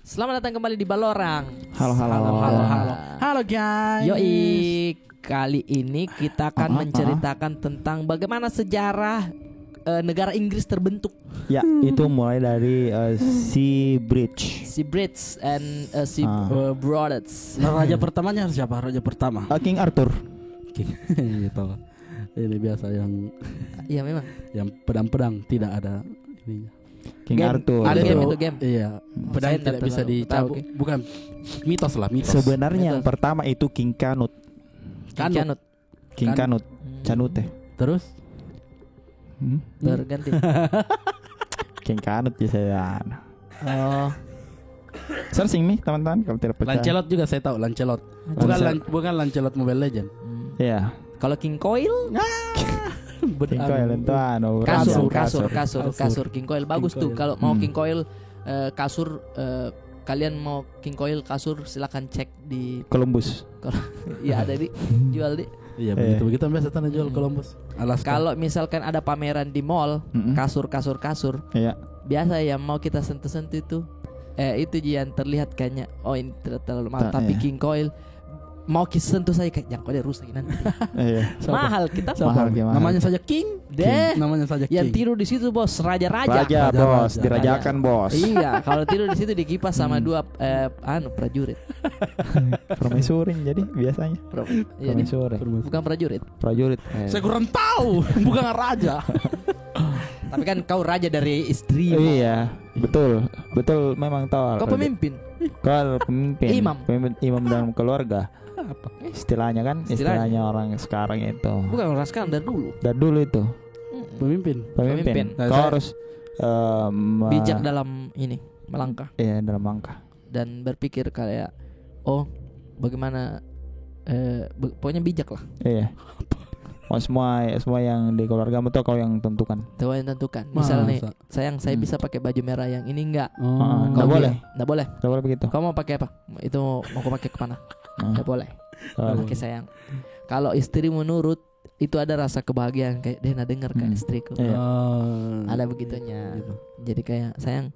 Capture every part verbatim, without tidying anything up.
Selamat datang kembali di Ballorang. Halo, halo. Halo, halo, halo. Halo, guys. Yoi, kali ini kita akan menceritakan tentang bagaimana sejarah, eh, negara Inggris terbentuk. Ya, itu mulai dari, eh, Sea Bridge. Sea Bridge and, eh, Sea, eh, Brothers. Nah, raja pertamanya siapa? Raja pertama. Eh, King Arthur. King. Iya, tahu. Ini biasa yang iya, memang. Yang pedang-pedang tidak ada ininya. King Arthur. Ada game itu, game. Iya, pedang tidak bisa dicabut. Bukan, mitos lah, mitos. Sebenarnya yang pertama itu King Canute. King Canute. King Canute. Canute. Terus? Hmm? Terganti. King Canute ya saya. Oh. Searching nih, teman-teman, kalau tidak percaya. Lancelot juga saya tahu, Lancelot. Bukan Lan-, bukan Lancelot Mobile Legend. Iya. Kalau King Coil? King Coil itu anu, kasur, kasur, kasur, kasur. King Coil bagus tuh. Kalau mau King Coil, eh, kasur, eh, kalian mau King Coil kasur, silakan cek di Columbus. Kalau, iya, ada di jual di. Iya, begitu. Begitu biasa tanah jual Columbus. Alaska. Kalau misalkan ada pameran di mall, kasur, kasur, kasur. Iya. Biasa yang mau kita sentuh-sentuh itu, eh, itu ji yang terlihat kayaknya, oh, ini ter-, terlalu mahal. Tapi King Coil, mau kita sentuh saja, kayak, "Jangan kau deh, rusak nanti." Iya. Mahal kita. Mahal gimana? Namanya saja King. Deh. Namanya saja King. Yang tidur di situ, bos, raja-raja. Raja, bos, dirajakan, bos. Iya, kalau tidur di situ dikipas sama dua, eh, anu, prajurit. Permaisuri jadi biasanya. Permaisuri. Bukan prajurit. Prajurit. Saya kurang tahu, bukan raja. Tapi kan kau raja dari istrimu. Iya, betul. Betul, memang tahu. Kau pemimpin. Kau pemimpin. Imam. Pemimpin, imam dalam keluarga. Apa? Istilahnya kan, istilahnya orang sekarang itu. Bukan orang sekarang, dari dulu. Dari dulu itu. Pemimpin. Pemimpin. Kau harus, em, bijak dalam ini, melangkah. Iya, dalam langkah. Dan berpikir kayak, "Oh, bagaimana, eh, be-, pokoknya bijak lah." Iya. Oh, semua, semua yang di keluargamu tuh kau yang tentukan. Kau yang tentukan. Misal nih, "Sayang, saya bisa pakai baju merah yang ini nggak?" Nggak boleh. Nggak boleh. Nggak boleh begitu. Kau mau pakai apa? Itu mau kau pakai kemana? Nggak boleh. Oke, sayang. Kalau istrimu nurut, itu ada rasa kebahagiaan, kayak, "Deh, na dengar kan istriku." Iya. Ada begitunya. Jadi kayak, "Sayang,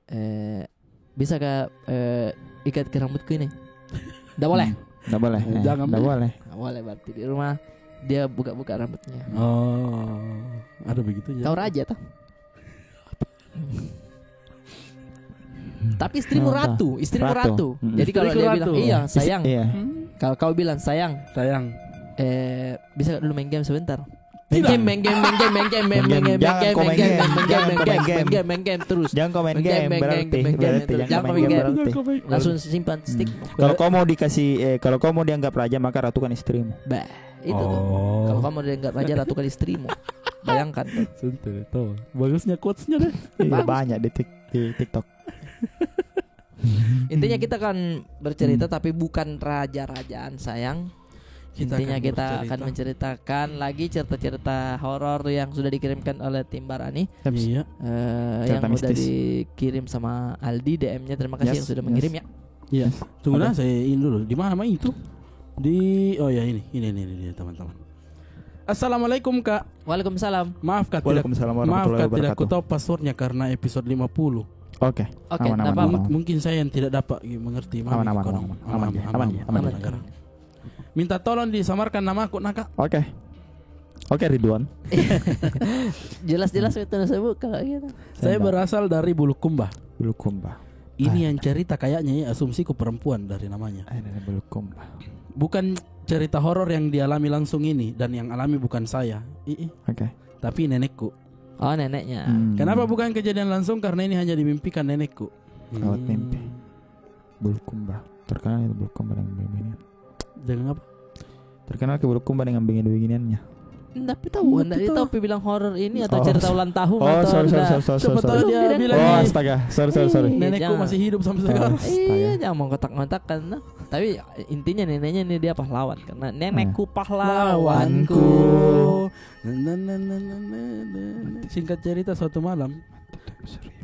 eh, bisa kah, eh, ikat ke rambutku ini?" Nggak boleh. Nggak boleh. Nggak boleh. Nggak boleh, berarti di rumah dia buka-buka rambutnya. Oh, ada begitu ya. Kau raja toh? Tapi istrimu ratu, istrimu ratu. Jadi kalau dia bilang, "Iya, sayang." Kalau kau bilang, "Sayang, sayang, eh, bisa dulu main game sebentar?" Main game, main game, main game, main game, main game, main game, main game, main game, main game, main game terus. Jangan kau main game, berarti. Jangan kau main game. Langsung simpan stick. Kalau kau mau dikasih, eh, kalau kau mau dianggap raja, maka ratukan istrimu. Bah, itu tuh. Kalau kau mau dianggap raja, ratukan istrimu. Bayangkan tuh. Bagusnya quotes-nya deh. Iya, banyak di Tik-, di TikTok. Intinya kita akan bercerita, tapi bukan raja-rajaan, sayang. Intinya kita akan menceritakan lagi cerita-cerita horor yang sudah dikirimkan oleh tim Barani. Iya. Eh, yang udah dikirim sama Aldi, D M-nya. Terima kasih yang sudah mengirim ya. Iya. Tunggu dah, saya ini dulu. Di mana main itu? Di, oh ya, ini, ini, ini, ini, teman-teman. Assalamualaikum, Kak. Waalaikumsalam. Maaf, Kak, tidak, maaf, Kak, tidak ku tahu passwordnya karena episode lima puluh. Oke. Oke, aman, aman, aman. Mungkin saya yang tidak dapat mengerti. Aman, aman, aman, aman. Aman, aman, aman. Minta tolong disamarkan namaku, nah, Kak. Oke. Oke, Ridwan. Jelas-jelas itu nasib kalau gitu. Saya berasal dari Bulukumba. Bulukumba. Ini yang cerita kayaknya ya, asumsiku perempuan dari namanya. Ada Bulukumba. Bukan cerita horor yang dialami langsung ini, dan yang alami bukan saya. Ih, ih. Oke. Tapi nenekku. Oh, neneknya. Kenapa bukan kejadian langsung? Karena ini hanya dimimpikan nenekku. Lewat mimpi. Bulukumba. Terkenal itu Bulukumba dengan beginian. Dengan apa? Terkenal ke Bulukumba dengan begini-beginiannya. Tapi tahu, ndak dia tahu pi bilang horor ini atau cerita ulang tahun atau sorry, sorry, sorry, sorry, sorry. Siapa tahu dia bilang, "Oh, astaga, sorry, sorry, sorry." Nenekku masih hidup sampai sekarang. Iya, jangan mau kotak-kotakan, nah. Tapi intinya neneknya ini dia pahlawan, karena nenekku pahlawanku. Singkat cerita, suatu malam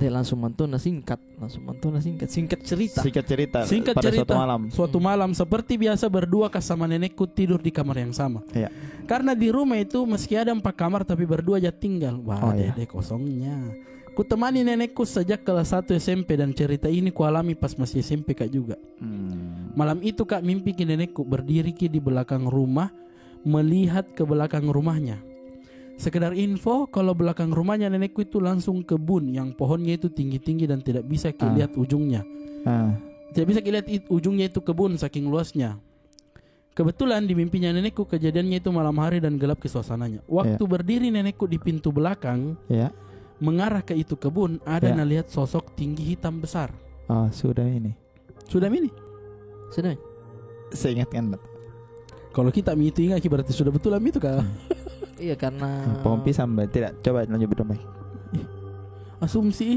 Te langsung mantuna singkat, langsung mantuna singkat, singkat cerita. Singkat cerita. Singkat cerita. Pada suatu malam. Suatu malam, seperti biasa, berdua ka sama nenekku tidur di kamar yang sama. Iya. Karena di rumah itu meski ada empat kamar, tapi berdua ja tinggal. Wah, oh, iya, dede kosongnya. Ku temani nenekku sejak kelas satu S M P, dan cerita ini ku alami pas masih S M P ka juga. Hmm. Malam itu ka mimpi ki nenekku berdiri ki di belakang rumah, melihat ke belakang rumahnya. Sekedar info, kalau belakang rumahnya nenekku itu langsung kebun yang pohonnya itu tinggi-tinggi dan tidak bisa ki lihat ujungnya. Ah. Tidak bisa ki lihat it-, ujungnya itu kebun, saking luasnya. Kebetulan di mimpinya nenekku, kejadiannya itu malam hari dan gelap ki suasananya. Waktu berdiri nenekku di pintu belakang, mengarah ke itu kebun, ada nalihat sosok tinggi hitam besar. Ah, sudah ini. Sudah mi ini? Sudah mi? Saya ingatkan. Kalau kita mi itu ingat ki, berarti sudah betul mi itu ka. Iya, karena pohon pisang, tidak. Coba lanjut berdomai. Asumsi.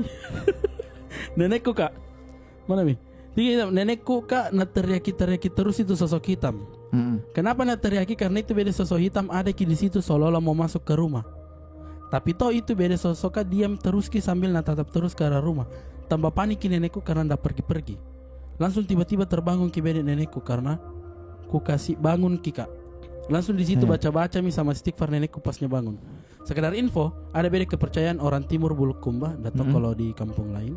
Nenekku ka. Mana mi? Tinggi hitam. Nenekku ka, na teriaki-teriaki terus itu sosok hitam. Mm-mm. Kenapa na teriaki? Karena itu bede sosok hitam ada ki di situ, seolah-olah mau masuk ke rumah. Tapi toh itu bede sosok ka diam terus ki sambil na tatap terus ke arah rumah. Tambah panik ki nenekku karena nda pergi-pergi. Langsung tiba-tiba terbangun ki bede nenekku karena ku kasih bangun ki ka. Langsung di situ baca-baca mi sama istighfar nenekku pasnya bangun. Sekedar info, ada bede kepercayaan orang timur Bulukumba, nda tau kalau di kampung lain.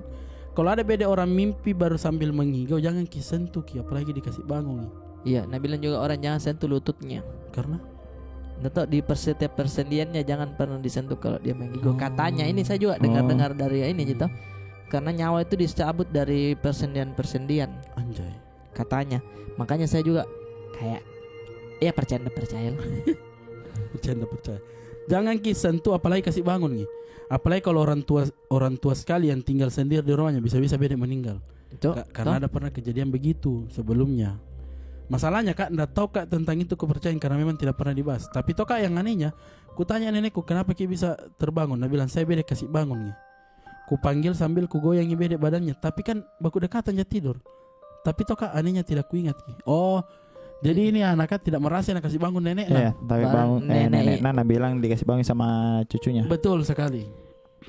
Kalau ada bede orang mimpi baru sambil mengigau, jangan ki sentuh ki, apalagi dikasih bangun ki. Iya, na bilang juga orang jangan sentuh lututnya. Karena? Nda tau, di per-, setiap persendiannya jangan pernah disentuh kalau dia mengigau. Oh. Katanya, ini saya juga dengar-dengar dari ini gitu. Karena nyawa itu dicabut dari persendian-persendian. Anjay. Katanya. Makanya saya juga kayak, ya, percaya nda percaya lah. Percaya nda percaya. Jangan ki sentuh, apalagi kasih bangun ki. Apalagi kalau orang tua, orang tua sekali yang tinggal sendiri di rumahnya, bisa-bisa bede meninggal. Ka-, karena ada pernah kejadian begitu sebelumnya. Masalahnya, Kak, nda tau, Kak, tentang itu kepercayaan karena memang tidak pernah dibahas. Tapi toh, Kak, yang anehnya, ku tanya nenekku, "Kenapa ki bisa terbangun?" Na bilang, "Saya bede kasih bangun ki." Ku panggil sambil ku goyangi bede badannya, tapi kan baku dekatan ja tidur. Tapi toh, Kak, anehnya tidak kuingat ki. Oh, jadi ini anak, Kak, tidak merasa na kasih bangun nenek na. Iya, tapi bangun, eh, nenek na, na bilang dikasih bangun sama cucunya. Betul sekali.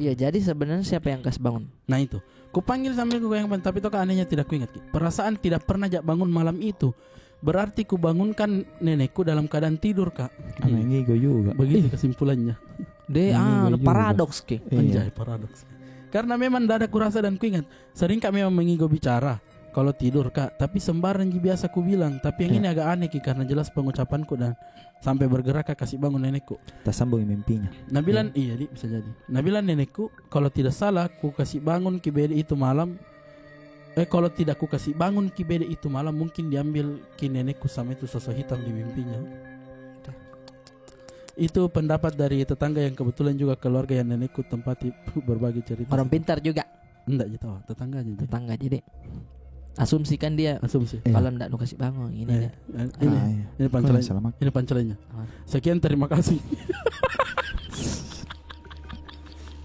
Iya, jadi sebenarnya siapa yang kasih bangun? Nah, itu. Ku panggil sambil ku goyang, tapi toh, Kak, anehnya tidak kuingat ki. Perasaan tidak pernah ja bangun malam itu. Berarti ku bangunkan nenekku dalam keadaan tidur, Kak. Aneh ngigo juga. Begitu kesimpulannya. Deh, ah, paradoks ki. Iya. Anjay, paradoks. Karena memang nda ada kurasa dan kuingat. Sering, Kak, memang mengigo bicara kalau tidur, Kak, tapi sembarang ji biasa ku bilang. Tapi yang ini agak aneh ki, karena jelas pengucapanku dan sampai bergerak, Kak, kasih bangun nenekku. Tersambung mimpinya. Na bilang, iya, di, bisa jadi. Na bilang nenekku, kalau tidak salah, ku kasih bangun ki bede itu malam. Eh, kalau tidak ku kasih bangun ki bede itu malam, mungkin diambil ki nenekku sama itu sosok hitam di mimpinya. Itu pendapat dari tetangga yang kebetulan juga keluarga yang nenekku tempati berbagi cerita. Orang pintar juga. Ndak ji tau, tetangga ji. Tetangga ji, deh. Asumsi kan dia. Asumsi. Kalau ndak nu kasih bangun, ini dia. Ini, ini punchline-nya. Sekian, terima kasih.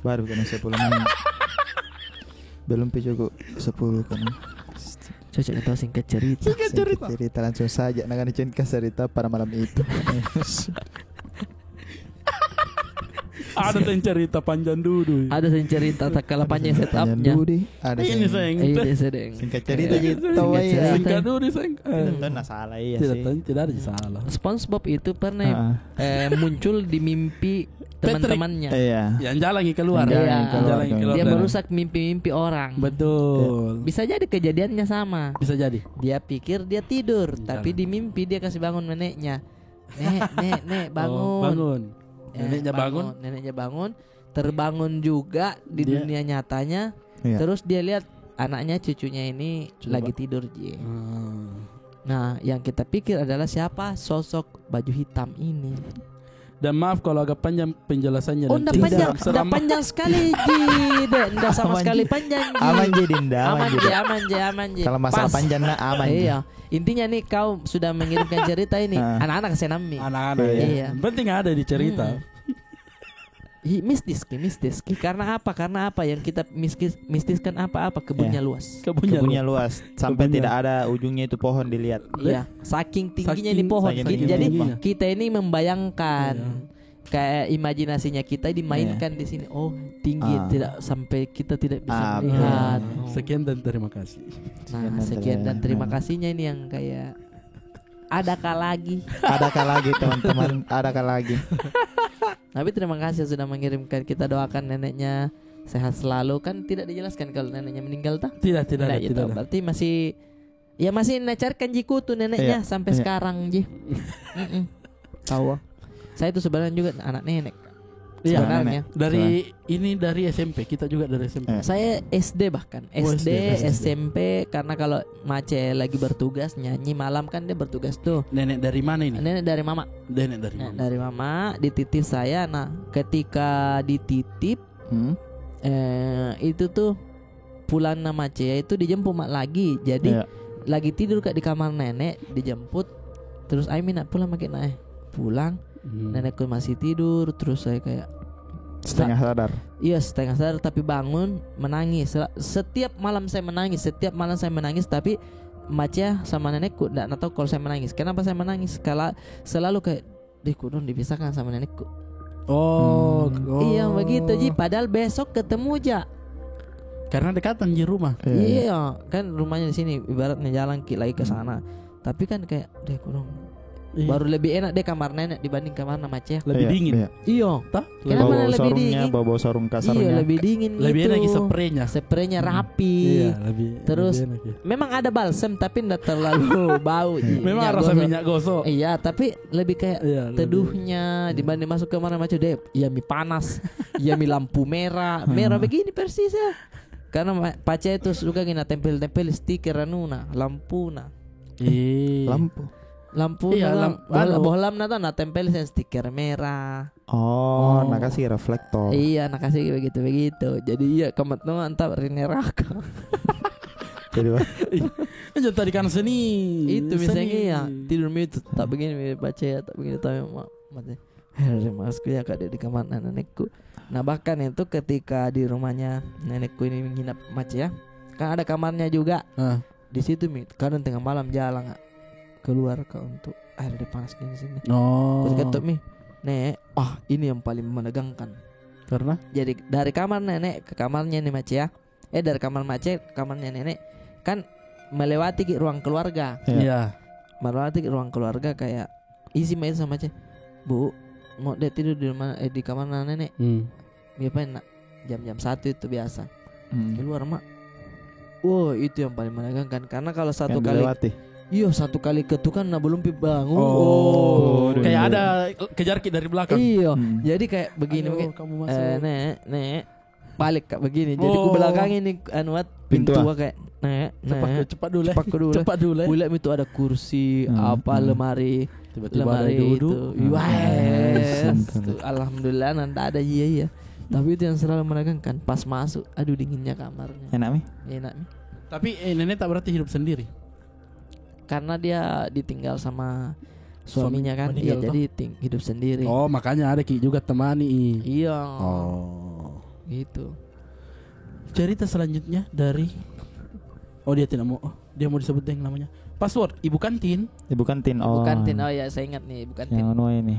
Baru kena sepuluh menit. Belum pi cukup sepuluh kan. Cocok atau singkat cerita. Singkat cerita. Singkat cerita langsung saja. Nah, kan cerita pada malam itu. Ada yang cerita panjang dulu. Ada yang cerita tak kalah panjang setupnya. Ada ini, sayang. Ini, sayang. Singkat cerita ji. Singkat cerita. Singkat dulu, sayang. Tidak, tidak ada salah. SpongeBob itu pernah eh, muncul di mimpi teman-temannya. Iya. Yang jalan keluar. Yang jalan keluar. Dia merusak mimpi-mimpi orang. Betul. Bisa jadi kejadiannya sama. Bisa jadi. Dia pikir dia tidur, tapi di mimpi dia kasih bangun neneknya. "Nek, nek, nek, bangun." Bangun. Neneknya bangun. Neneknya bangun. Terbangun juga di dunia nyatanya. Terus dia lihat anaknya, cucunya ini lagi tidur ji. Nah, yang kita pikir adalah siapa sosok baju hitam ini. Dan maaf kalau agak panjang penjelasannya. Oh, ndak panjang, ndak panjang sekali ji, deh. Ndak sama sekali panjang ji. Aman ji, Dinda. Aman ji, aman ji, aman ji. Kalau masalah panjang, nah, aman ji. Iya. Intinya nih, kau sudah mengirimkan cerita ini, anak-anak kasih nami. Anak-anak. Iya. Penting ada di cerita. Mistis ki, mistis ki. Karena apa? Karena apa yang kita mistis-, mistiskan apa-apa? Kebunnya luas. Kebunnya luas. Sampai tidak ada ujungnya itu pohon dilihat. Iya, saking tingginya ini pohon. Jadi kita ini membayangkan. Kayak imajinasinya kita dimainkan di sini. Oh, tinggi, tidak sampai, kita tidak bisa melihat. Sekian dan terima kasih. Nah, sekian dan terima kasihnya ini yang kayak, adakah lagi? Adakah lagi, teman-teman? Adakah lagi? Tapi terima kasih sudah mengirimkan. Kita doakan neneknya sehat selalu. Kan tidak dijelaskan kalau neneknya meninggal, tah? Tidak, tidak ada, tidak ada. Berarti masih, ya, masih nacarkan ji kutu neneknya sampai sekarang ji. Mm-mm. Tahu. Saya itu sebenarnya juga anak nenek. Iya, sebenarnya. Dari, ini dari S M P, kita juga dari S M P. Saya S D bahkan. S D, S D, S D. S M P, karena kalau Mace lagi bertugas nyanyi malam kan dia bertugas tuh. Nenek dari mana ini? Nenek dari mama. Nenek dari mama. Nenek dari mama dititip saya. Nah, ketika dititip, eh, itu tuh pulang na Mace itu dijemput mak lagi. Jadi lagi tidur ka di kamar nenek, dijemput. Terus, "Ai mi nak pulang maki nak, eh." Pulang. Nenekku masih tidur, terus saya kayak setengah sadar. Iya, setengah sadar, tapi bangun, menangis. Sel-, setiap malam saya menangis, setiap malam saya menangis, tapi Mace sama nenekku ndak na tahu kalau saya menangis. Kenapa saya menangis? Kalau selalu kayak, "Deh, ku dong dipisahkan sama nenekku." Oh, iya, begitu ji. Padahal besok ketemu ja. Karena dekatan ji rumah. Iya, kan rumahnya di sini, ibaratnya jalan ki lagi ke sana. Tapi kan kayak, "Deh, ku dong." Baru lebih enak deh kamar nenek dibanding kamar na Mace. Lebih dingin. Iya. Tah? Kenapa lebih dingin? Bau-bau sarung kasarnya. Iya, lebih dingin. Lebih enak ki spraynya. Spraynya rapi. Iya, lebih. Terus lebih enak ki. Memang ada balsem, tapi ndak terlalu bau ji. Memang rasa minyak gosok. Iya, tapi lebih kayak teduhnya dibanding masuk kamar na Mace deh. Iya, mi panas. Iya, mi lampu merah. Merah begini persis ya. Karena Mace itu suka gini tempel-tempel stiker anuna, lampuna. Lampu. Lampu. Iya, bohlam na tuh na tempel stiker merah. Oh, na kasih reflektor. Iya, na kasih begitu-begitu. Jadi iya, kemet nua entah ri neraka. Jadi, Pak. Iya. Jadi tadi kan seni. Itu misalnya iya, tidur mi itu tak begini, mi baca ya, tak begini, tapi mati. Hari masku ya, kak, di kamar nenekku. Nah, bahkan itu ketika di rumahnya nenekku ini menginap Mace ya, kan ada kamarnya juga. Di situ mi, kadang tengah malam jalan, Kak, keluar, Kak, untuk, "Ah, ada panas di sini." Oh. Terus ketuk mi, "Nek, ah, ini yang paling menegangkan." Karena? Jadi dari kamar nenek ke kamarnya ini Mace ya. Eh, dari kamar Mace ke kamarnya nenek. Kan melewati ki ruang keluarga. Iya. Melewati ki ruang keluarga kayak isi main sama Mace. "Bu, mau dia tidur di rumah, eh, di kamar nenek?" Dia pengen nak jam-jam satu itu biasa. Keluar, Mak. Wah, itu yang paling menegangkan. Karena kalau satu kali, iya, satu kali ketukan, nah, belum pi bangun. Oh, kayak ada kejar ki dari belakang. Iya, jadi kayak begini, kamu masuk. "Eh, Nek, Nek." Balik, Kak, begini. Jadi ku belakangi ni, anu, pintu, kayak, "Nek, Nek, cepat dulu, eh. Cepat dulu, eh." Cepat dulu, eh. Ku lihat itu ada kursi, apa, lemari. Tiba-tiba ada lemari duduk. Itu. Wah, alhamdulillah, nanda ada, iya, iya. Tapi itu yang selalu menegangkan, pas masuk, aduh, dinginnya kamarnya. Enak mi? Enak mi. Tapi, eh, nenek tak berarti hidup sendiri? Karena dia ditinggal sama suaminya kan, iya, jadi hidup sendiri. Oh, makanya ada ki juga temani. Iya. Oh. Gitu. Cerita selanjutnya dari, oh, dia tidak mau. Oh, dia mau disebut deh namanya. Password, Ibu Kantin. Ibu Kantin, oh. Ibu Kantin, oh ya, saya ingat nih, Ibu Kantin. Yang anu ini.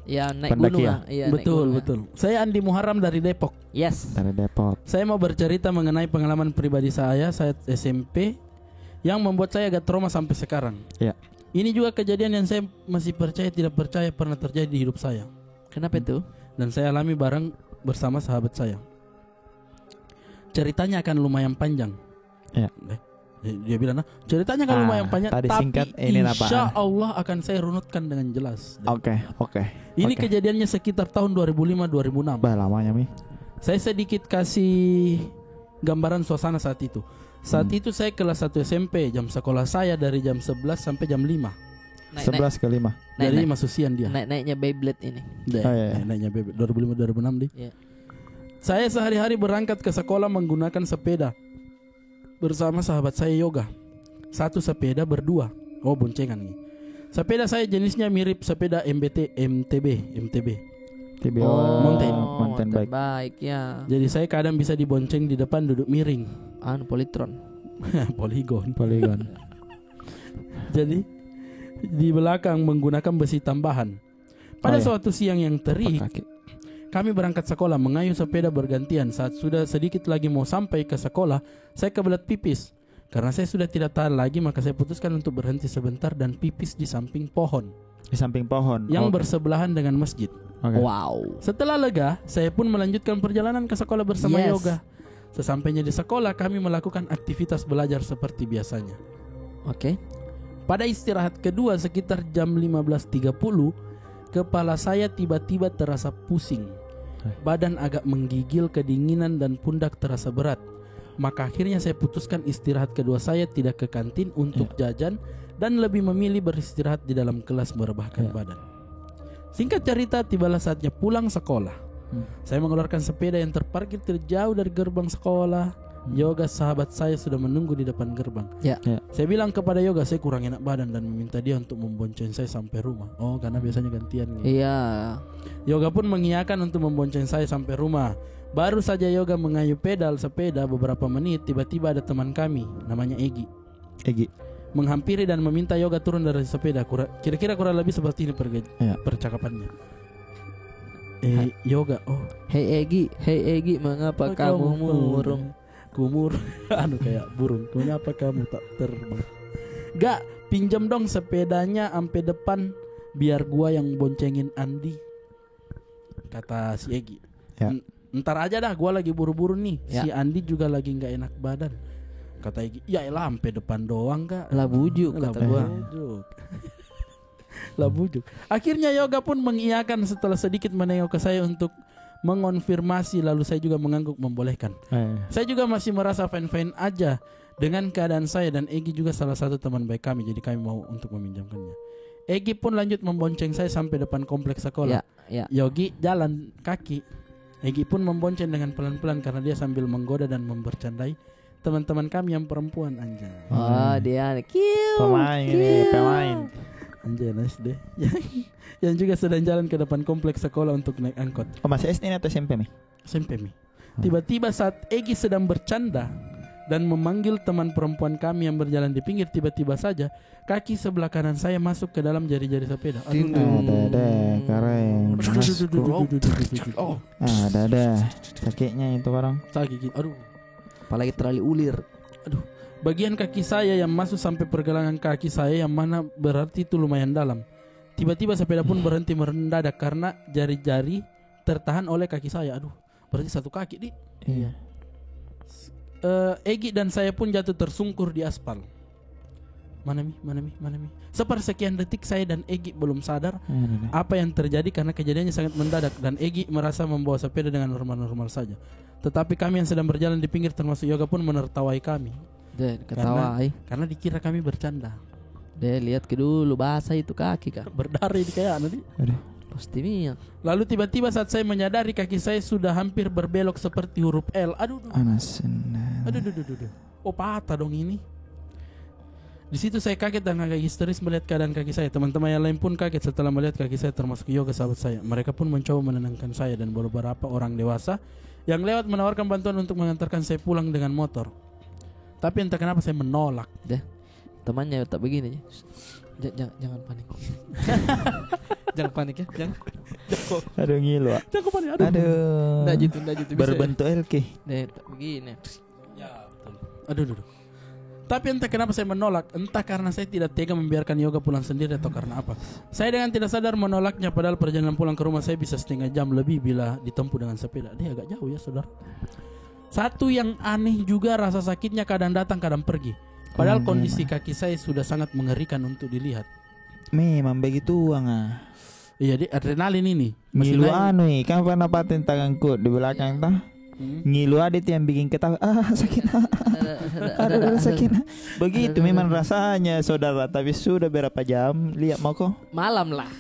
Ya, naik gunung ya? Iya, naik gunung ya. Betul, betul. Saya Andi Muharram dari Depok. Yes. Dari Depok. Saya mau bercerita mengenai pengalaman pribadi saya saat S M P yang membuat saya agak trauma sampai sekarang. Iya. Ini juga kejadian yang saya masih percaya tidak percaya pernah terjadi di hidup saya. Kenapa itu? Dan saya alami bareng bersama sahabat saya. Ceritanya akan lumayan panjang. Iya. Eh, dia bilang, "Nah, ceritanya akan lumayan panjang, tapi insya Allah akan saya runutkan dengan jelas." Oke, oke. Ini kejadiannya sekitar tahun dua ribu lima, dua ribu enam. Bah, lamanya mi. Saya sedikit kasih gambaran suasana saat itu. Saat itu saya kelas satu S M P, jam sekolah saya dari jam sebelas sampai jam lima. Sebelas ke lima. Jadi masuk siang dia. Naik-naiknya Beyblade ini. Deh, oh, iya, iya. Naik-naiknya Beyblade. Dua ribu lima, dua ribu enam, deh. Iya. Saya sehari-hari berangkat ke sekolah menggunakan sepeda bersama sahabat saya Yoga. Satu sepeda berdua. Oh, boncengan ni. Sepeda saya jenisnya mirip sepeda M B T, M T B, M T B. T B O, mountain. Oh, mountain bike. Mountain bike, ya. Jadi saya kadang bisa dibonceng di depan duduk miring. Anu, Polytron. Polygon. Polygon. Jadi di belakang menggunakan besi tambahan. Pada suatu siang yang terik, kami berangkat sekolah mengayuh sepeda bergantian. Saat sudah sedikit lagi mau sampai ke sekolah, saya kebelet pipis. Karena saya sudah tidak tahan lagi, maka saya putuskan untuk berhenti sebentar dan pipis di samping pohon. Di samping pohon. Yang bersebelahan dengan masjid. Oke. Wow. Setelah lega, saya pun melanjutkan perjalanan ke sekolah bersama Yoga. Sesampainya di sekolah, kami melakukan aktivitas belajar seperti biasanya. Oke. Pada istirahat kedua sekitar jam lima belas tiga puluh, kepala saya tiba-tiba terasa pusing. Badan agak menggigil, kedinginan, dan pundak terasa berat. Maka akhirnya saya putuskan istirahat kedua saya tidak ke kantin untuk jajan dan lebih memilih beristirahat di dalam kelas merebahkan badan. Singkat cerita, tibalah saatnya pulang sekolah. Saya mengeluarkan sepeda yang terparkir tidak jauh dari gerbang sekolah. Yoga, sahabat saya, sudah menunggu di depan gerbang. Ya. Saya bilang kepada Yoga, saya kurang enak badan dan meminta dia untuk membonceng saya sampai rumah. Oh, karena biasanya gantian gitu. Iya. Yoga pun mengiyakan untuk membonceng saya sampai rumah. Baru saja Yoga mengayuh pedal sepeda beberapa menit, tiba-tiba ada teman kami, namanya Egi. Egi. Menghampiri dan meminta Yoga turun dari sepeda. Kira-kira kurang lebih seperti ini percakapannya. Eh, Yoga, oh. Hei Egi, hei Egi, mengapa kamu murung? Kumur, anu, kayak burung. Mengapa kamu tak terbang? Gak, pinjam dong sepedanya ampe depan, biar gua yang boncengin Andi. Kata si Egi. Ya. Ntar aja dah, gua lagi buru-buru nih. Ya. Si Andi juga lagi nggak enak badan. Kata Egi, ya elah, ampe depan doang, Kak. Lah bujuk, kata gua. Lah bujuk. Akhirnya Yoga pun mengiyakan setelah sedikit menengok ke saya untuk mengonfirmasi, lalu saya juga mengangguk membolehkan. Saya juga masih merasa fine-fine aja dengan keadaan saya, dan Egi juga salah satu teman baik kami, jadi kami mau untuk meminjamkannya. Egi pun lanjut membonceng saya sampai depan kompleks sekolah. Ya. Yogi jalan kaki. Egi pun membonceng dengan pelan-pelan karena dia sambil menggoda dan membercandai teman-teman kami yang perempuan, anjay. Oh, dia cute, pemain ini, pemain. Anjay, nice deh. Yang juga sedang jalan ke depan kompleks sekolah untuk naik angkot. Oh, masih S D ini atau S M P mi? S M P mi. Tiba-tiba saat Egi sedang bercanda dan memanggil teman perempuan kami yang berjalan di pinggir, tiba-tiba saja kaki sebelah kanan saya masuk ke dalam jari-jari sepeda. Aduh. Ada, ada, keren. Oh. Ada, ada. Sakitnya itu orang. Sakit, aduh. Apalagi terali ulir. Aduh. Bagian kaki saya yang masuk sampai pergelangan kaki saya, yang mana berarti itu lumayan dalam. Tiba-tiba sepeda pun berhenti mendadak karena jari-jari tertahan oleh kaki saya. Aduh. Berarti satu kaki, di. Iya. Eh, Egi dan saya pun jatuh tersungkur di aspal. Mana mi, mana mi, mana mi. Sepersekian detik saya dan Egi belum sadar apa yang terjadi karena kejadiannya sangat mendadak dan Egi merasa membawa sepeda dengan normal-normal saja. Tetapi kami yang sedang berjalan di pinggir termasuk Yoga pun menertawai kami. Deh, ketawa, eh. Karena dikira kami bercanda. Deh, lihat ke dulu, basah itu kaki, Kak. Berdarah ini kayak nanti. Aduh. Pasti minyak. Lalu tiba-tiba saat saya menyadari, kaki saya sudah hampir berbelok seperti huruf L. Aduh, aduh. Aduh, aduh, aduh, aduh. Oh, patah dong ini. Di situ saya kaget dan agak histeris melihat keadaan kaki saya. Teman-teman yang lain pun kaget setelah melihat kaki saya, termasuk Yoga, sahabat saya. Mereka pun mencoba menenangkan saya dan beberapa orang dewasa yang lewat menawarkan bantuan untuk mengantarkan saya pulang dengan motor. Tapi entah kenapa saya menolak. Deh, temannya tak begini. J-, jangan, jangan panik. Jangan panik ya, jangan. Aduh, ngilu, ah. Jangan panik, aduh. Aduh. Ndak gitu, ndak gitu. Bisa. Berbentuk L K. Deh, tak begini. Ya, betul. Aduh, aduh, aduh. Tapi entah kenapa saya menolak, entah karena saya tidak tega membiarkan Yoga pulang sendiri atau karena apa. Saya dengan tidak sadar menolaknya, padahal perjalanan pulang ke rumah saya bisa setengah jam lebih bila ditempuh dengan sepeda. Dia agak jauh ya, saudara. Satu yang aneh juga, rasa sakitnya kadang datang, kadang pergi. Padahal kondisi kaki saya sudah sangat mengerikan untuk dilihat. Memang begitu, Wang, ah. Iya, di adrenalin ini. Ngilu anu, eh, kan pernah paten tanganku di belakang, tah? Ngilu ada itu yang bikin ketawa. Ah, sakit. Ada, ada, sakit. Begitu memang rasanya, saudara. Tapi sudah berapa jam, lihat mau kok. Malam lah.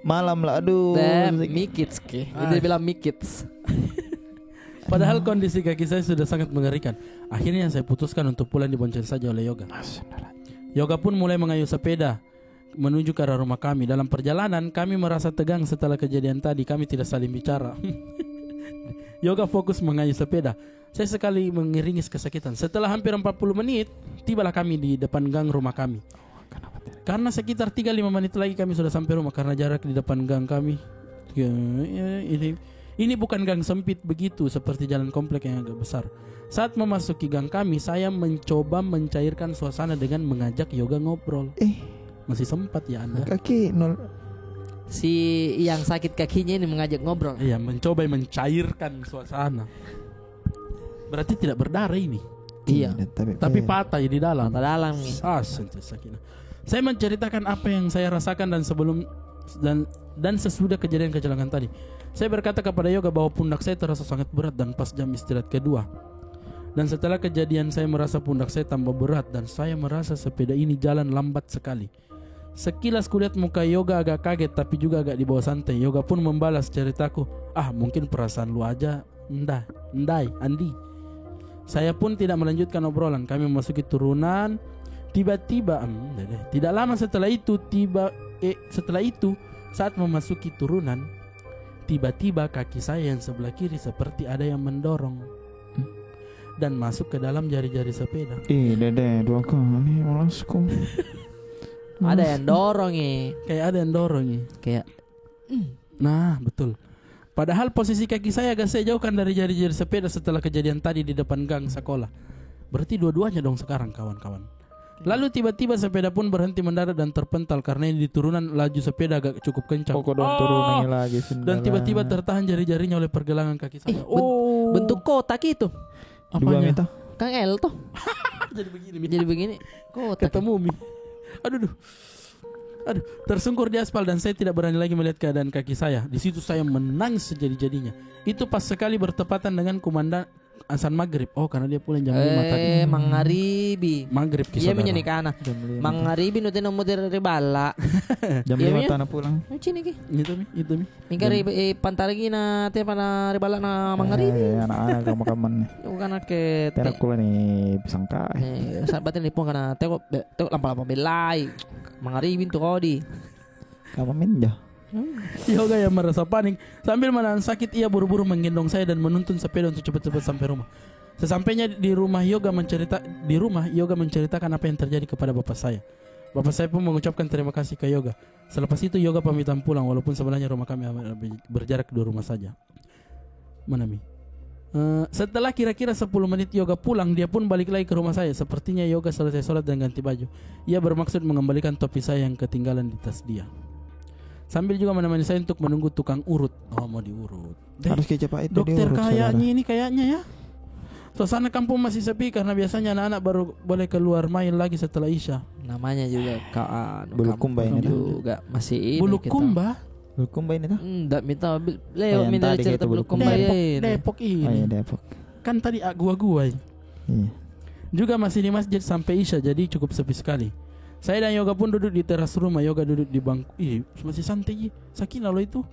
Malam lah, aduh. Mikits ke. Dia bilang mikits. Padahal kondisi kaki saya sudah sangat mengerikan. Akhirnya saya putuskan untuk pulang, dibonceng saja oleh Yoga. Yoga pun mulai mengayuh sepeda menuju ke arah rumah kami. Dalam perjalanan, kami merasa tegang setelah kejadian tadi. Kami tidak saling bicara. Yoga fokus mengayuh sepeda. Saya sekali mengiringi kesakitan. Setelah hampir empat puluh menit, tibalah kami di depan gang rumah kami. Karena sekitar tiga lima menit lagi kami sudah sampai rumah, karena jarak di depan gang kami, ya, ya, ini, ini bukan gang sempit begitu seperti jalan komplek yang agak besar. Saat memasuki gang kami, saya mencoba mencairkan suasana dengan mengajak Yoga ngobrol. Eh, Masih sempat ya Anda? Kaki nol. Si yang sakit kakinya ini mengajak ngobrol. Iya, mencoba mencairkan suasana. Berarti tidak berdarah ini. Iya. Tidak, tapi, Tapi eh, patah ya di dalam. Patah dalam nih. Ah, sentuh sakit. Saya menceritakan apa yang saya rasakan dan sebelum dan dan sesudah kejadian kecelakaan tadi. Saya berkata kepada Yoga bahwa pundak saya terasa sangat berat dan pas jam istirahat kedua. Dan setelah kejadian saya merasa pundak saya tambah berat dan saya merasa sepeda ini jalan lambat sekali. Sekilas kulihat muka Yoga agak kaget tapi juga agak dibawa santai. Yoga pun membalas ceritaku, "Ah, mungkin perasaan lu aja, Ndai, Ndai, Andi." Saya pun tidak melanjutkan obrolan. Kami memasuki turunan. Tiba-tiba, em, deh, deh. Tidak lama setelah itu, tiba, eh, setelah itu, saat memasuki turunan, tiba-tiba kaki saya yang sebelah kiri seperti ada yang mendorong dan masuk ke dalam jari-jari sepeda. Ih, dede dua kali malasku. Ada yang dorong eh. Kayak ada yang dorong ya. Kayak Nah, betul. Padahal posisi kaki saya agak saya jauhkan dari jari-jari sepeda setelah kejadian tadi di depan gang sekolah. Berarti dua-duanya dong sekarang, kawan-kawan. Lalu tiba-tiba sepeda pun berhenti mendarat dan terpental karena ini di turunan, laju sepeda agak cukup kencang. Pokok dong turun lagi sendal. Dan tiba-tiba tertahan jari-jarinya oleh pergelangan kaki saya. Ih, ben- bentuk kotak itu. Dua Apanya? Mita. Kan L tuh. Jadi begini, Mi. Jadi begini. Kotak. Ketemu, Mi. Aduh, duh. Aduh, tersungkur di aspal dan saya tidak berani lagi melihat keadaan kaki saya. Di situ saya menangis sejadi-jadinya. Itu pas sekali bertepatan dengan kumandang asan maghrib. Oh, karena dia pulang jam lima tadi. Eh, mangaribi. Maghrib ki Iya, saudara. Menyanyi kana. Mangaribi nu tena mau dari bala. Jam Iya, lima iya. Tanah pulang. Macam ni ki. Itu, Mi, itu, Mi. Mingka ri eh, pantar lagi na te pana ri bala na mangaribi. Eh, anak-anak kamu kaman nih. Bukan ke Tena kula nih pisang kai. Eh, saat batin lipong kana teko be- teko lampa-lampa belai. Mangaribi tu kau di. Kamu minja. Yoga yang merasa panik. Sambil menahan sakit, ia buru-buru menggendong saya dan menuntun sepeda untuk cepat-cepat sampai rumah. Sesampainya di rumah, Yoga mencerita di rumah, Yoga menceritakan apa yang terjadi kepada bapak saya. Bapak saya pun mengucapkan terima kasih ke Yoga. Selepas itu, Yoga pamitan pulang, walaupun sebenarnya rumah kami amat berjarak dua rumah saja. Mana, Mi? Eh, setelah kira-kira sepuluh menit Yoga pulang, dia pun balik lagi ke rumah saya. Sepertinya Yoga selesai sholat dan ganti baju. Ia bermaksud mengembalikan topi saya yang ketinggalan di tas dia. Sambil juga menemani saya untuk menunggu tukang urut. Oh, mau diurut. Deh, Harus kecap itu dokter diurut, kayaknya saudara. Ini kayaknya ya. Suasana kampung masih sepi karena biasanya anak-anak baru boleh keluar main lagi setelah Isya. Namanya juga ka anu, Bulukumba ini kampung tuh. Juga masih ini kita. Bulukumba. Bulukumba ini tuh. Hmm, dak minta lewat yang minta tadi cerita kita Bulukumba Bulukumba. Depok, ini. Depok ini. Oh iya, Depok. Kan tadi agua-agua. Iya. Juga masih di masjid sampai Isya, jadi cukup sepi sekali. Saya dan Yoga pun duduk di teras rumah, Yoga duduk di bangku. Ih, masih santai ji. Sakit lalu itu.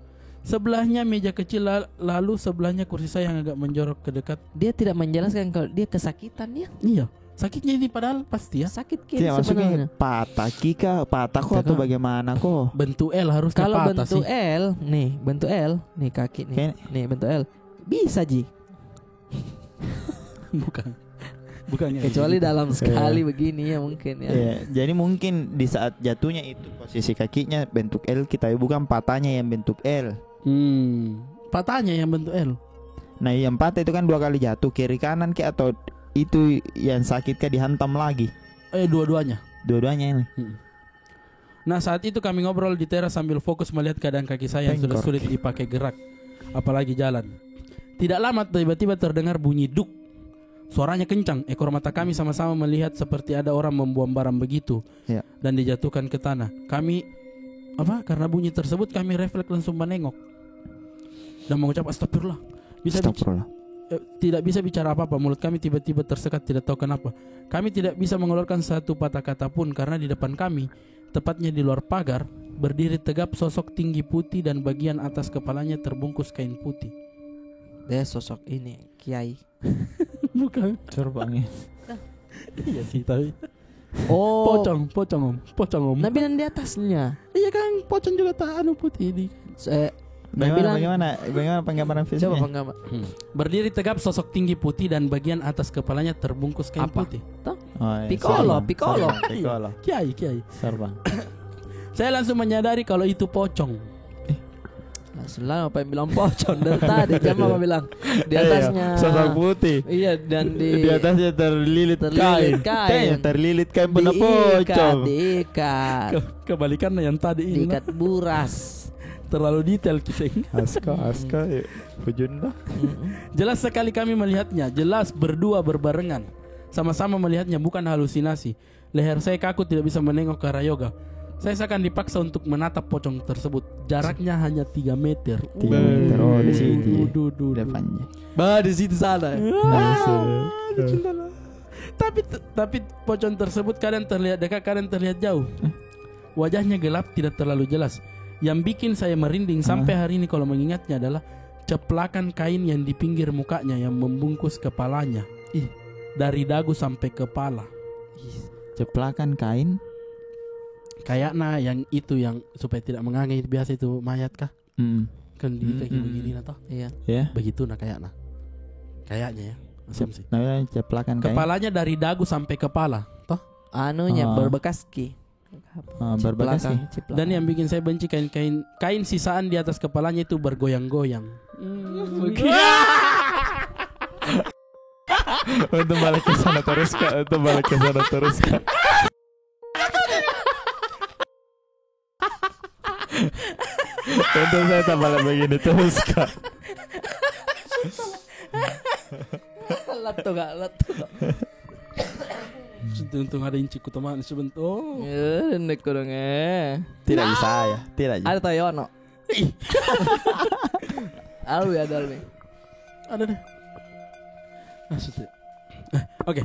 Sebelahnya meja kecil, la- lalu sebelahnya kursi saya yang agak menjorok ke dekat. Dia tidak menjelaskan kalau dia kesakitan dia. Iya, sakitnya ini padahal pasti ya. Sakit ki Tidak, maksudnya sebenarnya. patah kika, patah kok atau bagaimana kok? Bentuk L harusnya Kalau patah bentuk sih. L, nih bentuk L, nih kaki nih, Kayak- nih bentuk L, bisa ji. Bukan. Bukan ya, Kecuali gitu. Dalam sekali begini ya mungkin ya. Iya, jadi mungkin di saat jatuhnya itu posisi kakinya bentuk L kita, bukan patahnya yang bentuk L. Hmm. Patahnya yang bentuk L. Nah, yang patah itu kan dua kali jatuh, kiri kanan ke atau itu yang sakit kah dihantam lagi? Eh, dua-duanya. Dua-duanya ini. Hmm. Nah, saat itu kami ngobrol di teras sambil fokus melihat keadaan kaki saya yang sudah Bengkok. Sulit dipakai gerak, apalagi jalan. Tidak lama tiba-tiba terdengar bunyi duk. Suaranya kencang. Ekor mata kami sama-sama melihat seperti ada orang membuang barang begitu Ya. Dan dijatuhkan ke tanah. Kami apa? Karena bunyi tersebut kami refleks langsung menengok dan mengucap astagfirullah. Bisa bic- Astagfirullah. eh, tidak bisa bicara apa-apa. Mulut kami tiba-tiba tersekat, tidak tahu kenapa. Kami tidak bisa mengeluarkan satu patah kata pun karena di depan kami, tepatnya di luar pagar, berdiri tegap sosok tinggi putih dan bagian atas kepalanya terbungkus kain putih. Deh sosok ini kiai. Bukan. Corbangnya. Iya sih, tapi Oh. Pocong, pocong om, pocong om. Nah, bilang di atasnya. Iya kan, pocong juga tak anu putih di. Eh, Bagaimana, bilang- bagaimana, bagaimana penggambaran Coba fisiknya? penggambar. Hmm. Berdiri tegap sosok tinggi putih dan bagian atas kepalanya terbungkus kain Apa? Putih. Toh? Oh, iya, Piccolo, Sorbang, Piccolo. Sorbang, Piccolo. Kiai, kiai. Sorbang. Saya langsung menyadari kalau itu pocong. Langsung lah, apa yang bilang pocong dari tadi? Jam apa bilang? Di atasnya. Iya, sosok putih. Iya, dan di atasnya terlilit kain. Terlilit kain. Tanya, terlilit kain pernah pocong. Diikat, diikat. Ke-, kebalikannya yang tadi ini. Diikat buras. Terlalu detail kita ini. Aska, aska, ya. Hujun dah. Jelas sekali kami melihatnya, jelas berdua berbarengan. Sama-sama melihatnya, bukan halusinasi. Leher saya kaku, tidak bisa menengok ke arah Yoga. Saya seakan dipaksa untuk menatap pocong tersebut. Jaraknya hanya tiga meter. Tiga meter. Oh, di situ. Duh, duh, duh, duh. Depannya. Bah, di situ sana. Ah, di situ. Tapi, tapi pocong tersebut kadang terlihat dekat, kadang terlihat jauh. Wajahnya gelap, tidak terlalu jelas. Yang bikin saya merinding sampai hari ini kalau mengingatnya adalah ceplakan kain yang di pinggir mukanya yang membungkus kepalanya. Ih. Dari dagu sampai kepala. Ih. Ceplakan kain? Kayaknya yang itu, yang supaya tidak mengangai, biasa itu mayat kah? Mm. Kan di kaki begini, nah, toh? Iya. Begitu, nah, kayaknya. Kayaknya, ya. Asumsi. Nah, ceplakan kain. Kepalanya dari dagu sampai kepala, toh? Anunya berbekas ki. Ah, berbekas ki. Ciplak. Dan yang bikin saya benci kain-kain, kain sisaan di atas kepalanya itu bergoyang-goyang. Untuk balik ke sana terus, Kak. Untuk balik ke sana terus, Kak. Untung saya tak balik begini terus, Kak. Latto, Kak, latto, Kak. Untung ada incikku teman sebentar. Eh, nenek kurang, eh. Tidak bisa ya, tidak bisa. Ada tayo, no. Alwi, ada Alwi. Ada deh. Ah, sudah. Eh, oke.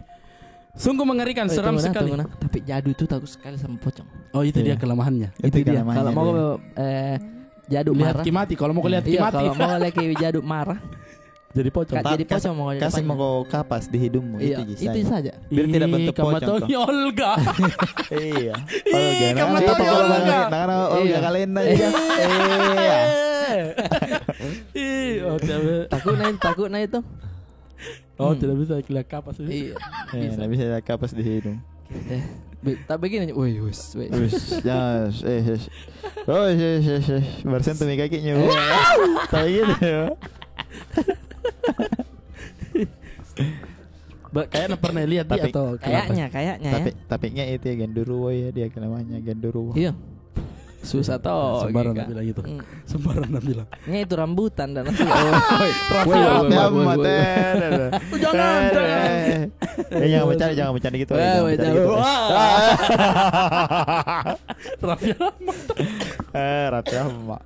Sungguh mengerikan, seram sekali. Tapi jadu itu takut sekali sama pocong. Oh, itu dia kelemahannya. Itu dia. Kalau mau, eh, jadu marah. Lihat ki mati, kalau mau lihat ki mati. Iya, kalau mau lihat ki jadu marah. Jadi pocong. Jadi pocong mau kasih mau kau kapas di hidungmu, itu saja. Biar tidak bentuk pocong. Ih, Olga. Iya. Ih, Olga, kamu tahu Olga. Nah, Olga kalian aja. Iya. Ih, oh, takut naik, takut naik itu. Oh, tidak bisa lihat kapas itu. Iya. Tidak bisa lihat kapas di hidung. Eh, tapi gini, woi, wes, wes. Wes, ya, eh, eh. Oh, eh, eh, eh, eh. Barusan tuh kakinya. Tapi gitu ya. Kayaknya pernah lihat dia atau kayaknya, kayaknya ya. Tapi, tapi itu ya genderuwo ya, dia namanya genderuwo. Iya. Susah toh. Sembarang bilang gitu. Sembarang bilang. Ini itu rambutan dan nanti. Raffi Ahmad. Jangan, jangan. Eh, jangan bercanda, jangan bercanda gitu. Raffi Ahmad. Eh, Raffi Ahmad.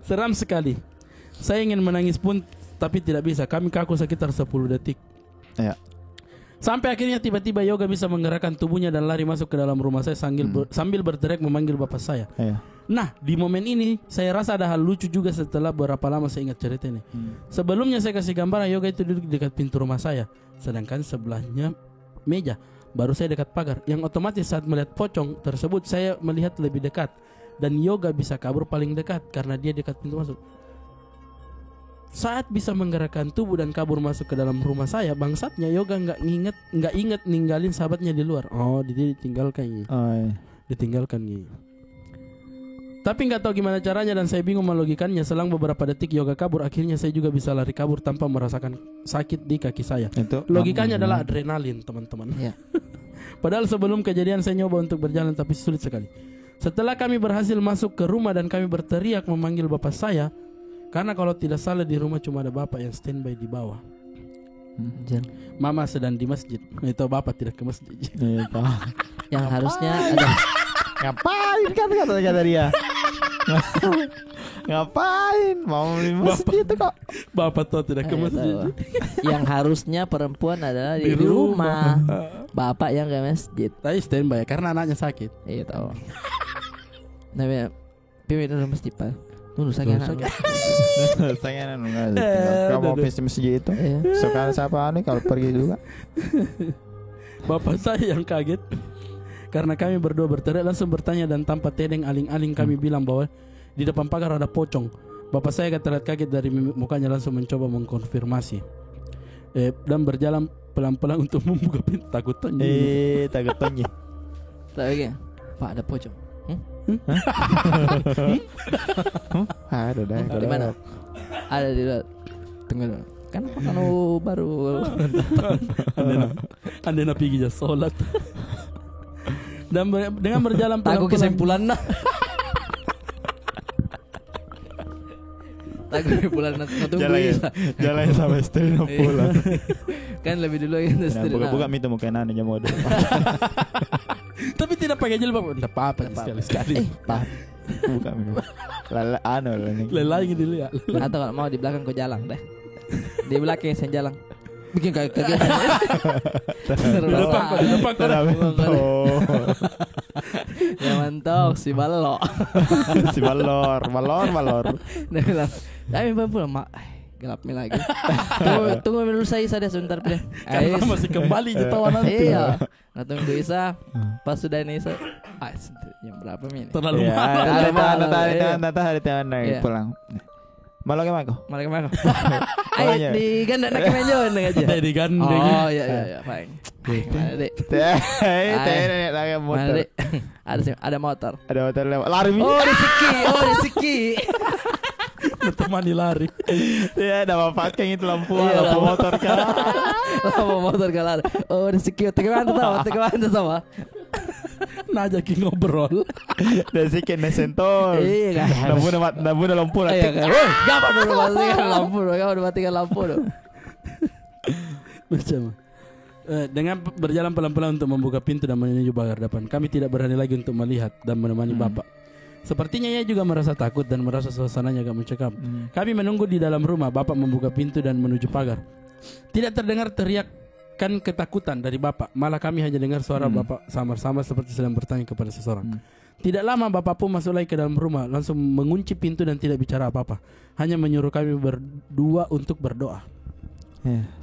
Seram sekali. Saya ingin menangis pun, tapi tidak bisa. Kami kaku sekitar sepuluh detik. Sampai akhirnya tiba-tiba Yoga bisa menggerakkan tubuhnya dan lari masuk ke dalam rumah saya sambil, ber-, sambil berteriak memanggil bapak saya. Nah, di momen ini saya rasa ada hal lucu juga setelah berapa lama saya ingat cerita ini. Sebelumnya saya kasih gambaran, Yoga itu duduk di dekat pintu rumah saya, sedangkan sebelahnya meja. Baru saya dekat pagar. Yang otomatis saat melihat pocong tersebut, saya melihat lebih dekat. Dan Yoga bisa kabur paling dekat karena dia dekat pintu masuk. Saat bisa menggerakkan tubuh dan kabur masuk ke dalam rumah saya, bangsatnya Yoga nggak nginget, nggak inget ninggalin sahabatnya di luar. Oh, dia ditinggalkan ini. Ditinggalkan ini. Tapi nggak tahu gimana caranya dan saya bingung melogikannya. Selang beberapa detik Yoga kabur, akhirnya saya juga bisa lari kabur tanpa merasakan sakit di kaki saya. Logikanya adalah adrenalin, teman-teman. Padahal sebelum kejadian saya nyoba untuk berjalan, tapi sulit sekali. Setelah kami berhasil masuk ke rumah dan kami berteriak memanggil bapak saya, karena kalau tidak salah di rumah cuma ada bapak yang standby di bawah. Mama sedang di masjid. Itu bapak tidak ke masjid. Yang harusnya ada. Ngapain, kata, kata dia? Ngapain? Mau di masjid itu kok. Bapak tuh tidak ke masjid. Yang harusnya perempuan adalah di rumah. Bapak yang ke masjid. Tapi standby karena anaknya sakit. Iya, tahu. Namanya Pimpin dulu masjid, Pak. Dulu saya anak. Saya anak. Kamu mau pesi masjid itu? Sekarang siapa anu kalau pergi juga? Bapak saya yang kaget. Karena kami berdua berteriak, langsung bertanya dan tanpa tedeng aling-aling kami bilang bahwa di depan pagar ada pocong. Bapak saya agak terlihat kaget dari mimik mukanya, langsung mencoba mengkonfirmasi. Eh, dan berjalan pelan-pelan untuk membuka pintu, takut tonji. Eh, takut tonji. Tak lagi. Pak, ada pocong. Hmm? Hah? Ada dah. Di mana? Ada di luar. Tunggu dulu. Kan aku baru. Ande na, ande na pigi ja sholat. Dan ber-, dengan berjalan pelan-pelan. Takut kesimpulan nah. Takut kesimpulan nah. Nah, tunggu jalan, Isa. Jalan sama istri na pulang. Kan lebih dulu kan istri. Buka-buka mi tu muka nana jamu dulu. Tapi tidak pakai jilbab. Tidak apa-apa, sekali-sekali. Eh, Pak. Buka mi. Lala, anu lah ni. Lala gitu ya. Atau kalau mau di belakang kau jalan deh. Di belakang saya jalan. Bikin kaget, kaget. Di depan kau, di depan kau. Tidak mentok. Ya mentok, si balok. Si balor, balor, balor. Dia bilang, "Tapi pulang, Mak." Ai, gelap mi lagi. Tunggu, tunggu dulu saya, saya sebentar, Pi. Karena masih kembali je tawa nanti. Iya. Nah, tunggu Isa. Pas sudah ini Isa. Ah, jam berapa mi ini? Terlalu malam. Terlalu malam. Nanti, nanti hari tengah pulang. Malam ke mana? Malam ke mana? Ai, digandeng nak ke main jauh aja. Digandeng. Oh, iya, iya, iya, fine. Mana, Dek? Teh, teh, nenek tangan motor. Mana, Dek? Ada sih, ada motor. Ada motor lewat. Lari mi. Oh, rezeki, oh, rezeki. Temani lari. Ya, dah manfaatkan itu lampu, lampu motor kah? Lampu motor kah lari. Oh, rezeki. Tekan mantap sama, tekan mantap sama. Nah, jadi ngobrol. Dah sikit na sentol. Iya, kan? Dah bunuh mat-, dah bunuh lampu lah. Iya, kan? Woi, gapo dulu matikan lampu dulu, gapo dulu matikan lampu dulu. Macam, eh, dengan p-, berjalan pelan-pelan untuk membuka pintu dan menuju pagar depan. Kami tidak berani lagi untuk melihat dan menemani Bapak. Sepertinya ia juga merasa takut dan merasa suasananya agak mencekam. Kami menunggu di dalam rumah, Bapak membuka pintu dan menuju pagar. Tidak terdengar teriakan ketakutan dari Bapak, malah kami hanya dengar suara Bapak samar-samar seperti sedang bertanya kepada seseorang. Tidak lama, Bapak pun masuk lagi ke dalam rumah, langsung mengunci pintu dan tidak bicara apa-apa. Hanya menyuruh kami berdua untuk berdoa.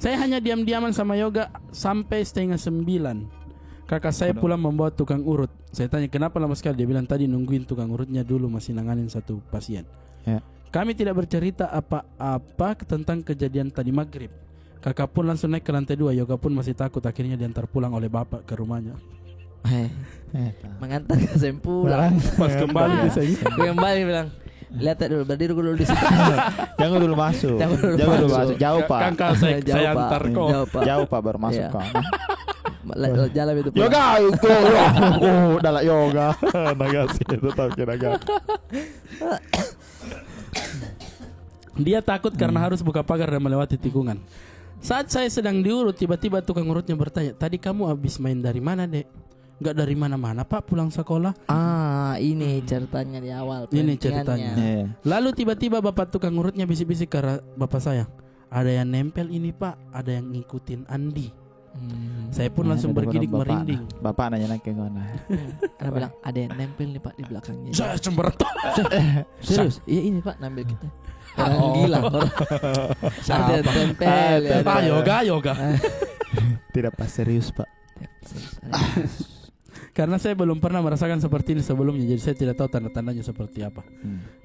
Saya hanya diam-diaman sama Yoga sampai setengah sembilan. Kakak saya pulang membawa tukang urut. Saya tanya, "Kenapa lama sekali?" Dia bilang, "Tadi nungguin tukang urutnya dulu, masih nanganin satu pasien." Kami tidak bercerita apa-apa tentang kejadian tadi maghrib. Kakak pun langsung naik ke lantai dua. Yoga pun masih takut, akhirnya diantar pulang oleh Bapak ke rumahnya. Eh, mengantar ke Sempula. Pas kembali ke Sempula. Kembali bilang, "Lihat dulu, berdiri dulu di situ." Jangan dulu masuk. Jangan dulu masuk. Jauh, Pak. Kan, kan saya, saya antar kau. Jauh, Pak. Jauh, Pak, baru masuk kau. Jalan itu pulang. Yoga, itu, oh, dalam Yoga. Naga sih, itu tahu kira naga. Dia takut karena harus buka pagar dan melewati tikungan. Saat saya sedang diurut, tiba-tiba tukang urutnya bertanya, "Tadi kamu habis main dari mana, Dek?" "Nggak dari mana-mana, Pak, pulang sekolah." Ah, ini ceritanya di awal. Ini ceritanya. Lalu tiba-tiba bapak tukang urutnya bisik-bisik ke arah bapak saya, "Ada yang nempel ini, Pak, ada yang ngikutin Andi." Saya pun langsung bergidik merinding. Bapak nanya nak ke mana? Ada bilang, "Ada yang nempel nih, Pak, di belakangnya." Saya cemberut. Serius? Iya, ini, Pak, nempel kita. Orang gila, orang. Ada yang nempel, ya, ada. Yoga, Yoga. Tidak pas serius, Pak. Karena saya belum pernah merasakan seperti ini sebelumnya, jadi saya tidak tahu tanda-tandanya seperti apa.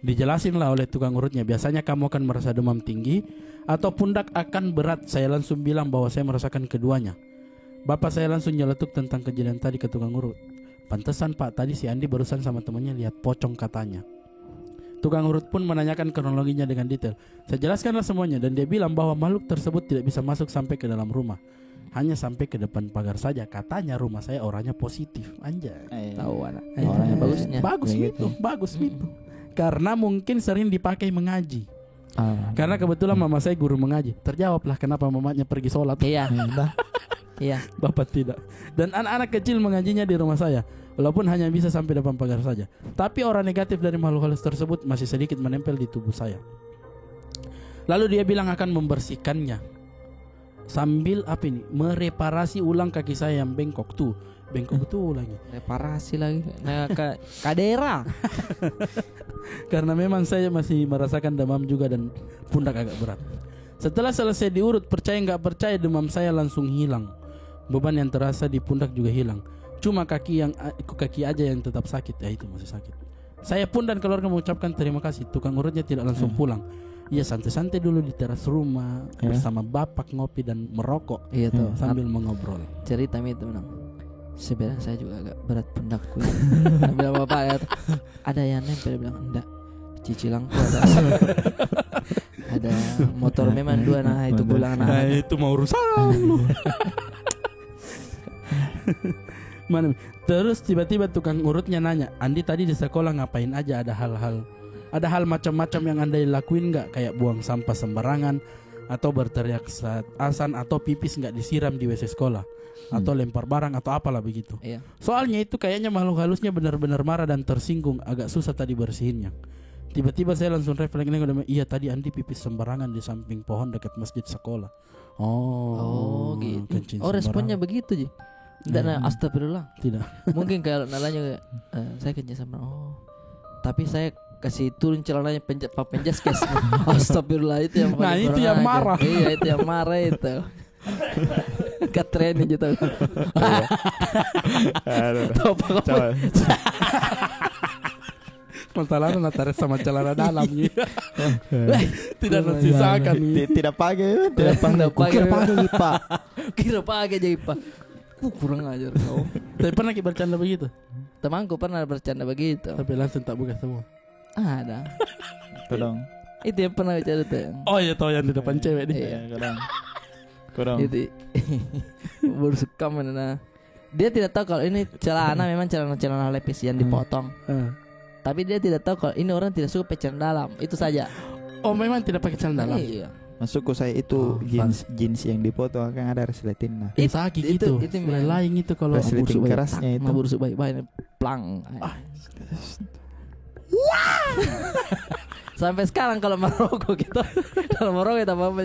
Dijelasinlah oleh tukang urutnya, "Biasanya kamu akan merasa demam tinggi atau pundak akan berat." Saya langsung bilang bahwa saya merasakan keduanya. Bapak saya langsung nyeletuk tentang kejadian tadi ke tukang urut. "Pantesan, Pak, tadi si Andi barusan sama temannya lihat pocong," katanya. Tukang urut pun menanyakan kronologinya dengan detail. Saya jelaskanlah semuanya dan dia bilang bahwa makhluk tersebut tidak bisa masuk sampai ke dalam rumah. Hanya sampai ke depan pagar saja. Katanya rumah saya orangnya positif. Anjay. Tahu anak. Orangnya bagusnya. Bagus itu, bagus itu. Karena mungkin sering dipakai mengaji. Karena kebetulan mama saya guru mengaji. Terjawablah kenapa mamanya pergi sholat. Iya. Iya. Bapak tidak. Dan anak-anak kecil mengajinya di rumah saya. Walaupun hanya bisa sampai depan pagar saja. Tapi aura negatif dari makhluk halus tersebut masih sedikit menempel di tubuh saya. Lalu dia bilang akan membersihkannya. Sambil apa ini? Mereparasi ulang kaki saya yang bengkok tu. Bengkok tu lagi. Reparasi lagi. Nah, ka-, kadera. Karena memang saya masih merasakan demam juga dan pundak agak berat. Setelah selesai diurut, percaya nggak percaya, demam saya langsung hilang. Beban yang terasa di pundak juga hilang. Cuma kaki yang a-, kaki aja yang tetap sakit. Ya, itu masih sakit. Saya pun dan keluarga mengucapkan terima kasih. Tukang urutnya tidak langsung pulang. Iya, santai-santai dulu di teras rumah bersama bapak, ngopi dan merokok. Iya, tuh. Sambil mengobrol. Cerita mi itu memang. Sebenarnya saya juga agak berat pundakku. Dia bilang, "Bapak, ada yang nempel?" Dia bilang, "Enggak. Cicilangku ada." Ada motor memang dua, nah, itu pulang, nah. Nah, itu mau urusan lu. Mana? Terus tiba-tiba tukang urutnya nanya, "Andi tadi di sekolah ngapain aja? Ada hal-hal, ada hal macam-macam yang Andi lakuin nggak? Kayak buang sampah sembarangan, atau berteriak saat azan, atau pipis nggak disiram di W C sekolah, atau lempar barang, atau apalah begitu." Iya. Soalnya itu kayaknya makhluk halusnya benar-benar marah dan tersinggung, agak susah tadi bersihinnya. Tiba-tiba saya langsung refleks nengok, dia bilang, "Iya, tadi Andi pipis sembarangan di samping pohon dekat masjid sekolah." Oh, gitu. Oh, responnya begitu ji. Tidak, nah, astagfirullah. Tidak. Mungkin kalau nalanya, eh, "Saya kencing sembarangan." Oh. Tapi saya kasih turun celananya, penja-, pak penjaskes. Astagfirullah, itu yang paling kurang ajar. Nah, itu yang marah. Iya, itu yang marah itu. Katren aja tau. Aduh. Tau apa kamu? Masalahnya natarik sama celana dalam gitu. Tidak tersisakan gitu. Tidak pakai, tidak pakai. Kukira pakai, Pak. Kira pakai jadi, Pak. Kurang ajar kau. Tapi pernah ki bercanda begitu? Temanku pernah bercanda begitu. Tapi langsung tak buka semua. Ada. Kodong. Itu yang pernah bicara tuh. Oh iya, tahu yang di depan cewek nih. Iya, kodong. Kodong. Itu. Baru suka mana. Dia tidak tahu kalau ini celana, memang celana-celana lepis yang dipotong. Tapi dia tidak tahu kalau ini orang tidak suka pakai celana dalam. Itu saja. Oh, memang tidak pakai celana dalam? Iya. Maksudku saya itu jeans, jeans yang dipotong kan ada resletingnya. Eh, sakit itu. Itu memang lain itu kalau resleting kerasnya itu. Mabur baik-baik. Plang. Sampai sekarang kalau merokok gitu, kalau merokok kita apa-apa.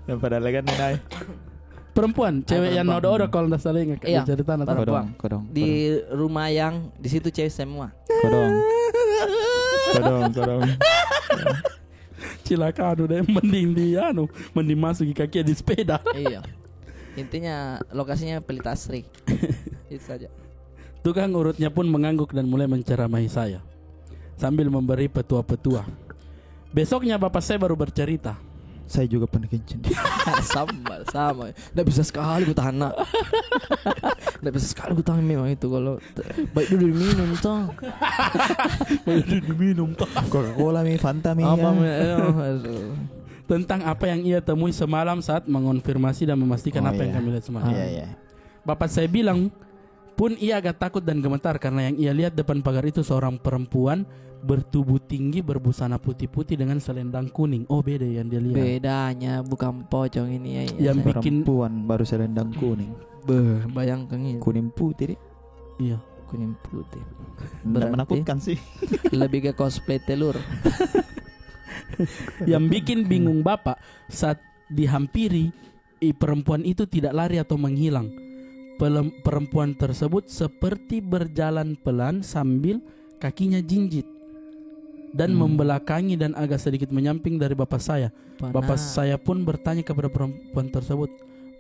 Dan padahal kan nai. Perempuan, cewek yang nodo-odo kalau ndak salah ingat. Iya, cerita perempuan. Di rumah yang di situ cewek semua. Kodong. Kodong, kodong. Cilaka, aduh deh, mending di anu, mending masuk di kaki di sepeda. Iya. Intinya lokasinya Pelita Asri. Itu saja. Tukang urutnya pun mengangguk dan mulai menceramahi saya sambil memberi petua-petua. Besoknya bapak saya baru bercerita. Saya juga pernah kencing. Sama, sama. Ndak bisa sekali ku tahan, nak. Ndak bisa sekali ku tahan memang itu kalau baik dulu diminum toh. Baik dulu diminum toh. Coca-Cola mi, Fanta mi. Apa mi? Tentang apa yang ia temui semalam saat mengonfirmasi dan memastikan apa yang kami lihat semalam. Iya, iya. Bapak saya bilang pun ia agak takut dan gemetar karena yang ia lihat depan pagar itu seorang perempuan bertubuh tinggi, berbusana putih-putih dengan selendang kuning. Oh, beda yang dia lihat. Bedanya bukan pocong ini ya. Yang bikin perempuan baru selendang kuning. Beh, bayangkan ini. Kuning putih deh. Iya. Kuning putih. Nggak menakutkan sih. Lebih ke cosplay telur. Yang bikin bingung bapak saat dihampiri, i, perempuan itu tidak lari atau menghilang. Pelem-, perempuan tersebut seperti berjalan pelan sambil kakinya jinjit dan membelakangi dan agak sedikit menyamping dari bapak saya. Bapak saya pun bertanya kepada perempuan tersebut,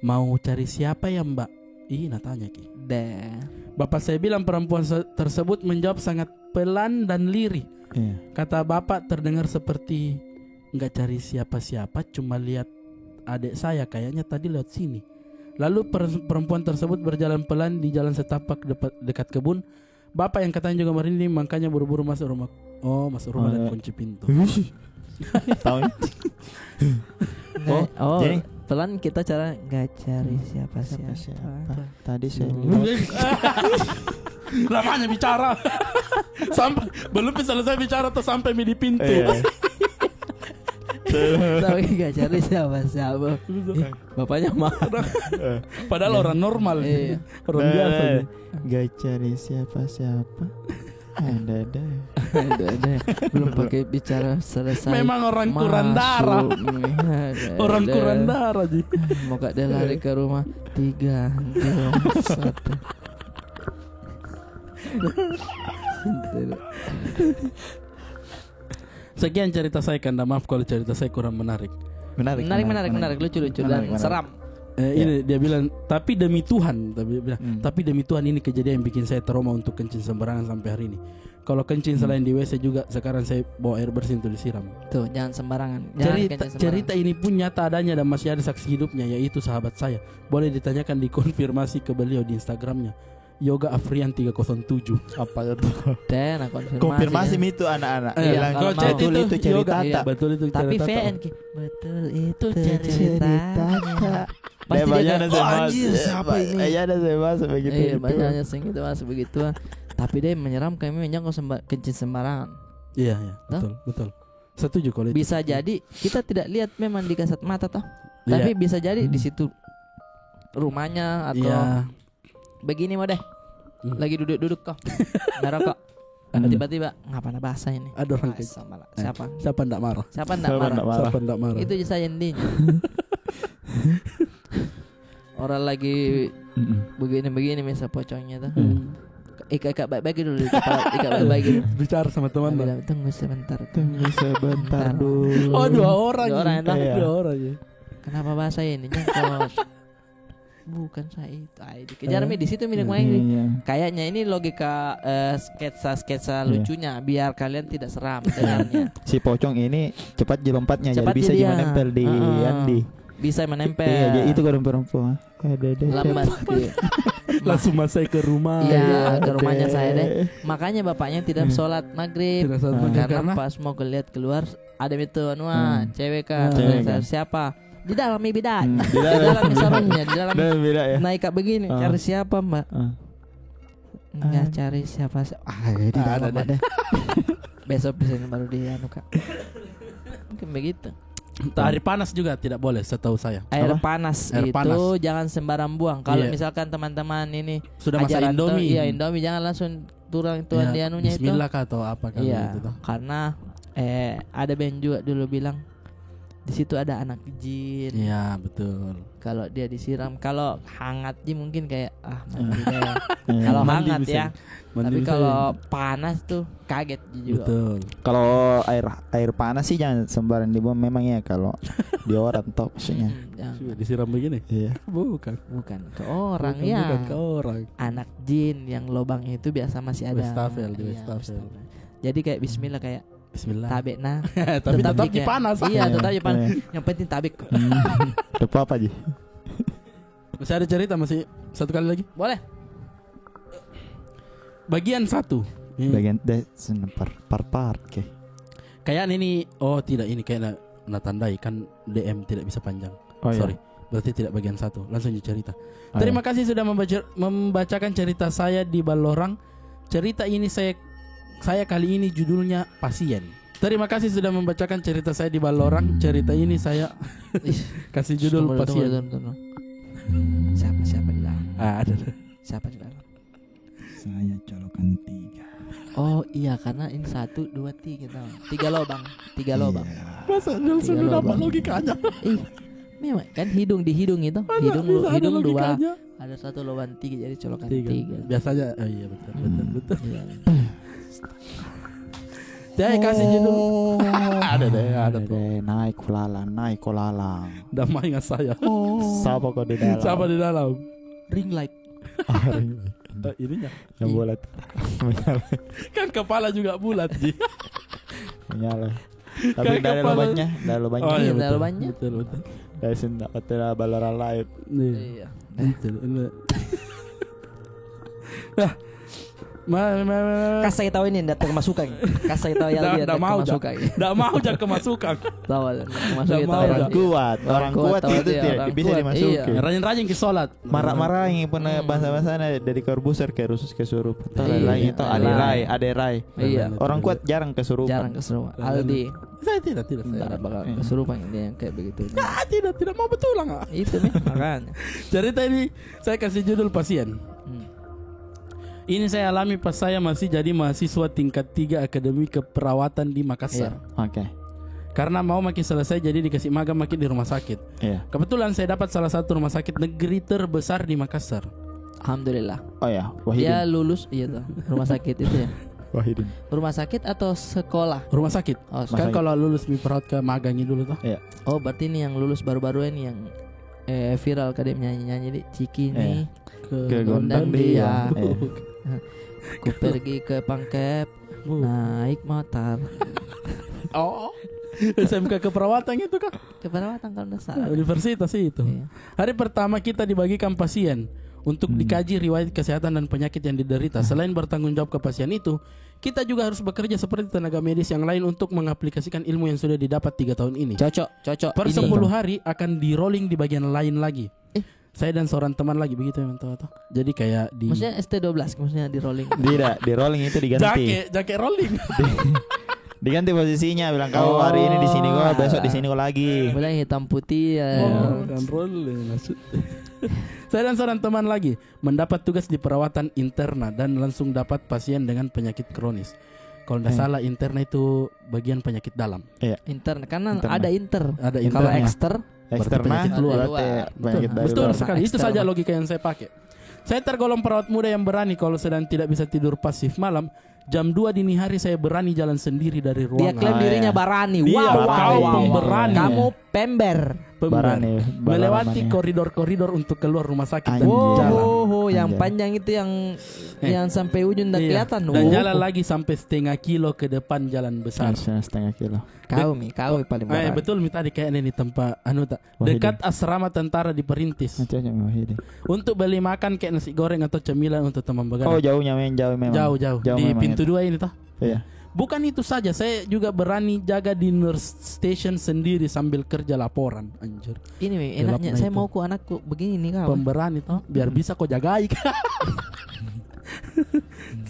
"Mau cari siapa ya, Mbak?" Ih, natanya ki. Bapak saya bilang perempuan se-, tersebut menjawab sangat pelan dan lirih. Iya. Kata bapak terdengar seperti, "Nggak cari siapa-siapa, cuma lihat adik saya, kayaknya tadi lewat sini." Lalu per-, perempuan tersebut berjalan pelan di jalan setapak depa-, dekat kebun. Bapak yang katanya juga merinding, makanya buru-buru masuk rumah. Oh, masuk rumah dan kunci pintu. Tahu. Oh, jadi pelan kita cara nggak cari siapa-siapa. Tadi saya lihat. Lamanya bicara. Sampai, belum selesai bicara tuh sampai mi di pintu. Iya. Tapi nggak cari siapa-siapa. Bapaknya marah. Padahal orang normal. Iya. Orang biasa. Nggak cari siapa-siapa. Ada, ada. Ada, ada. Belum pakai bicara selesai. Memang orang kurang darah. Orang kurang darah ji. Mau kak dia lari ke rumah. Tiga, dua, satu. Sekian cerita saya, Kanda. Maaf kalau cerita saya kurang menarik. Menarik, menarik, menarik, lucu-lucu dan seram. Eh, ini dia bilang, "Tapi demi Tuhan," tapi dia bilang, "Tapi demi Tuhan, ini kejadian yang bikin saya trauma untuk kencing sembarangan sampai hari ini." Kalau kencing selain di W C juga, sekarang saya bawa air bersih untuk disiram. Tuh, jangan sembarangan. Jangan kencing sembarangan. Cerita ini pun nyata adanya dan masih ada saksi hidupnya, yaitu sahabat saya. Boleh ditanyakan, dikonfirmasi ke beliau di Instagramnya. Yoga Afrian tiga kosong tujuh. Apa itu? Tena konfirmasi. Konfirmasi mi itu anak-anak. Iya, bilang, kalau mau. Betul itu cerita. Iya. Betul itu cerita. Tapi V N ki. Betul itu ceritanya. Pasti dia kayak, "Oh, anjir, siapa ini?" Iya, ada saya masuk begitu. Iya, banyak yang sering itu masuk begitu. Tapi dia menyeramkan, memang jangan kau semba-, kencing sembarangan. Iya, iya, betul, betul. Setuju kalau itu. Bisa jadi kita tidak lihat memang di kasat mata toh. Iya. Tapi bisa jadi di situ rumahnya atau begini mau deh. Lagi duduk-duduk kau. Ngerokok. Tiba-tiba, ngapa na basah ini? Ada orang. Siapa? Siapa ndak marah? Siapa ndak marah? Siapa ndak marah? Itu saja intinya. Orang lagi begini-begini, misal pocongnya tuh. Ikat-ikat baik-baik dulu di kepala, ikat baik-baik dulu. Bicara sama teman. Dia bilang, "Tunggu sebentar, tunggu sebentar dulu." Oh, dua orang. Dua orang yang tahu. Iya. Dua orang ya. Kenapa basah ini? Jangan kau Bukan saya itu. Ai, dikejar mi di situ, mi. Kayaknya ini logika, eh, sketsa-sketsa lucunya, biar kalian tidak seram dengarnya. Si pocong ini cepat ji lompatnya, jadi bisa ji menempel di Andi. Bisa menempel. Iya, jadi itu kalau perempuan. Lambat. Langsung masai ke rumah. Iya, ke rumahnya saya deh. Makanya bapaknya tidak sholat maghrib. Tidak sholat maghrib karena pas mau keliat keluar, ada itu anu, cewek kah? Cewek kah? Siapa? Di dalam mi beda. Di dalam mi sarungnya, di dalam mi beda ya. Naik kak begini, cari siapa, Mbak? Enggak cari siapa-siapa. Ah, di dalam ada deh. Besok bisa baru di anu, Kak. Mungkin begitu. Air panas juga tidak boleh, setahu saya. Air panas itu jangan sembarang buang. Kalau misalkan teman-teman ini sudah masak Indomie, iya, Indomie jangan langsung turang tuan di anunya itu. Bismillah kah atau apa kah gitu toh? Karena, eh, ada band juga dulu bilang, di situ ada anak jin. Iya, betul. Kalau dia disiram, kalau hangat ji mungkin kayak, "Ah, mandi deh." Kalau hangat ya. Tapi kalau panas tuh kaget ji juga. Betul. Kalau air, air panas sih jangan sembarang dibuang memang ya, kalau di orang toh maksudnya. Jangan. Disiram begini? Iya. Bukan. Bukan ke orang ya. Bukan ke orang. Anak jin yang lubang itu biasa masih ada. Wastafel, di wastafel. Jadi kayak bismillah, kayak Bismillah. Tabe nah. Tapi tetap ji panas. Iya, tetap ji panas. Yang penting tabe. Tetap apa ji? Masih ada cerita, masih satu kali lagi? Boleh. Bagian satu. Bagian deh, part, part, part, oke. Kayak ini, oh tidak, ini kayak na, na tandai kan D M tidak bisa panjang. Oh, iya. Sorry. Berarti tidak bagian satu. Langsung ji cerita. Terima kasih sudah membaca, membacakan cerita saya di Ballorang. Cerita ini saya, saya kali ini judulnya Pasien. Terima kasih sudah membacakan cerita saya di Ballorang. Cerita ini saya kasih judul Pasien. Tunggu, tunggu, tunggu. Siapa, siapa di dalam? Ah, ada. Siapa di dalam? Saya colokan tiga. Oh iya, karena ini satu, dua, tiga tau. Tiga lubang, tiga lubang. Iya. Masa dia sudah dapat logikanya? Ih, memang kan hidung di hidung itu. Masa hidung, bisa ada hidung dua, logikanya? Ada satu lubang tiga, jadi colokan tiga. Biasanya, oh iya, betul, betul, betul. Iya. Saya kasih judul. Ada deh, ada tuh. Naik kolala, naik kolala. Damai dengan saya. Siapa kau di dalam? Siapa di dalam? Ring light. Ah, ring light. Eh, ininya. Yang bulat. Menyala. Kan kepala juga bulat ji. Menyala. Tapi dari lubangnya, dari lubangnya. Oh, iya, dari lubangnya. Betul, betul. Dari sini, kata Ballorang live. Iya. Betul. Nah, kasih tahu ini ndak termasukkan. Kasih tahu ya, ndak mau kemasukan. Ndak mau jak kemasukan. Tahu, ndak mau. Orang kuat, orang kuat itu tidak bisa dimasuki. Rajin-rajin ke sholat. Marah-marah yang pernah bahasa-bahasa dari Corbuzier ke khusus kesurupan. Tahu lagi itu, ada rai, ada rai. Iya. Orang kuat jarang kesurupan. Jarang kesurupan. Aldi. Saya tidak, tidak, saya tidak bakal kesurupan dia yang kayak begitu. Ah, tidak, tidak mau betulan, ah. Itu nih, makanya. Cerita ini saya kasih judul Pasien. Ini saya alami pas saya masih jadi mahasiswa tingkat tiga Akademi Keperawatan di Makassar. Iya. Oke. Karena mau makin selesai, jadi dikasih magang makin di rumah sakit. Iya. Kebetulan saya dapat salah satu rumah sakit negeri terbesar di Makassar. Alhamdulillah. Oh ya, Wahidin. Dia lulus, iya tuh, rumah sakit itu ya. Wahidin. Rumah sakit atau sekolah? Rumah sakit. Oh, kan kalau lulus mi perawat ke magang dulu tuh. Iya. Oh, berarti ini yang lulus baru-baru ini yang, eh, viral kadang nyanyi-nyanyi di Ciki nih. Ke gondang dia. Iya. Ku pergi ke Pangkep. Naik motor. Oh. S M K keperawatan itu kah? Keperawatan kalau nggak salah. Universitas itu. Iya. Hari pertama kita dibagikan pasien untuk dikaji riwayat kesehatan dan penyakit yang diderita. Selain bertanggung jawab ke pasien itu, kita juga harus bekerja seperti tenaga medis yang lain untuk mengaplikasikan ilmu yang sudah didapat tiga tahun ini. Cocok, cocok. Per sepuluh hari akan di-rolling di bagian lain lagi. Saya dan seorang teman lagi, begitu memang, tahu, tahu. Jadi kayak di... Maksudnya S T dua belas, maksudnya di-rolling. Tidak, di-rolling itu diganti. Jaket, jaket rolling. Diganti posisinya, bilang, "Kau hari ini di sini, kau besok di sini, kau lagi." Boleh hitam putih, ya. Oh, bukan rolling maksud. Saya dan seorang teman lagi mendapat tugas di perawatan interna dan langsung dapat pasien dengan penyakit kronis. Kalau nggak salah, interna itu bagian penyakit dalam. Iya. Interna, karena ada inter. Ada interna. Kalau ekster, berarti penyakit luar. Berarti penyakit dari luar. Betul sekali. Itu saja logika yang saya pakai. Saya tergolong perawat muda yang berani kalau sedang tidak bisa tidur pas shift malam. Jam dua dini hari saya berani jalan sendiri dari ruangan. Dia klaim dirinya barani. Wow, wow, wow. Pemberani. Kamu pember. Pember. Melewati koridor-koridor untuk keluar rumah sakit dan jalan. Oh, yang panjang itu, yang sampai ujung ndak kelihatan. Dan jalan lagi sampai setengah kilo ke depan jalan besar. Setengah kilo. Kau mi, kau mi paling barani. Betul mi tadi kayaknya ini tempat anu tak? Dekat asrama tentara di Perintis. Untuk beli makan kayak nasi goreng atau cemilan untuk teman begadang. Oh, jauhnya, men, jauh memang. Jauh, jauh. Di pintu dua ini toh. Iya. Bukan itu saja, saya juga berani jaga di nurse station sendiri sambil kerja laporan. Anjir. Ini mi enaknya, saya mau ku anakku begini nih, kau. Pemberani toh, biar bisa kau jagai.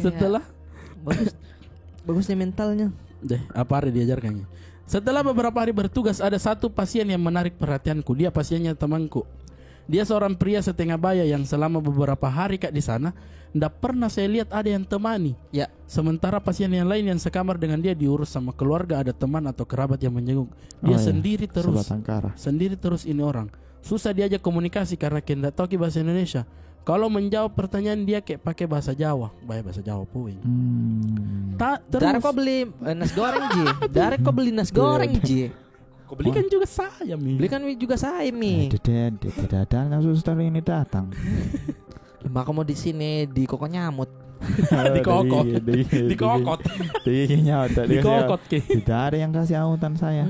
Setelah bagus, bagus nih mentalnya. Deh, apa hari diajarkannya? Setelah beberapa hari bertugas, ada satu pasien yang menarik perhatianku. Dia pasiennya temanku. Dia seorang pria setengah baya yang selama beberapa hari kak di sana, ndak pernah saya lihat ada yang temani. Ya. Sementara pasien yang lain yang sekamar dengan dia diurus sama keluarga, ada teman atau kerabat yang menjenguk. Dia sendiri terus. Sendiri terus ini orang. Susah diajak komunikasi karena kendak tau ki bahasa Indonesia. Kalau menjawab pertanyaan dia kayak pakai bahasa Jawa. Baik bahasa Jawa pun. Tak terus. Dari kau beli nasi goreng ji. Dari kau beli nasi goreng ji. Kau belikan juga saya mi. Belikan juga saya mi. Tidak, tidak ada suster ini datang. Maka mau di sini di koko nyamut. Di koko. Di kokot. Di kokot ki. Tidak ada yang kasih autan saya.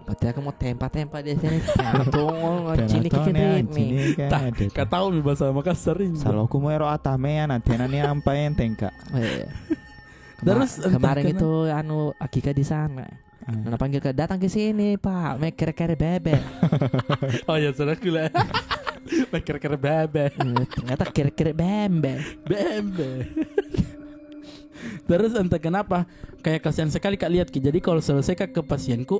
Berarti aku mau tempa-tempa di sini. Tunggu, cini kita ini. Kau tahu mi bahasa Makassar ini. Salo ku muero atamea na tena ni ampa enteng ka. Terus kemarin itu anu Akika di sana. Nah, panggil ke, "Datang ke sini, Pak. Mau kere-kere bebe." Oh ya, salah ku lah. Mau kere-kere bebe. Ternyata kere-kere bembe. Bembe. Terus entah kenapa, kayak kasihan sekali kak lihat ki. Jadi kalau selesai kak ke pasienku,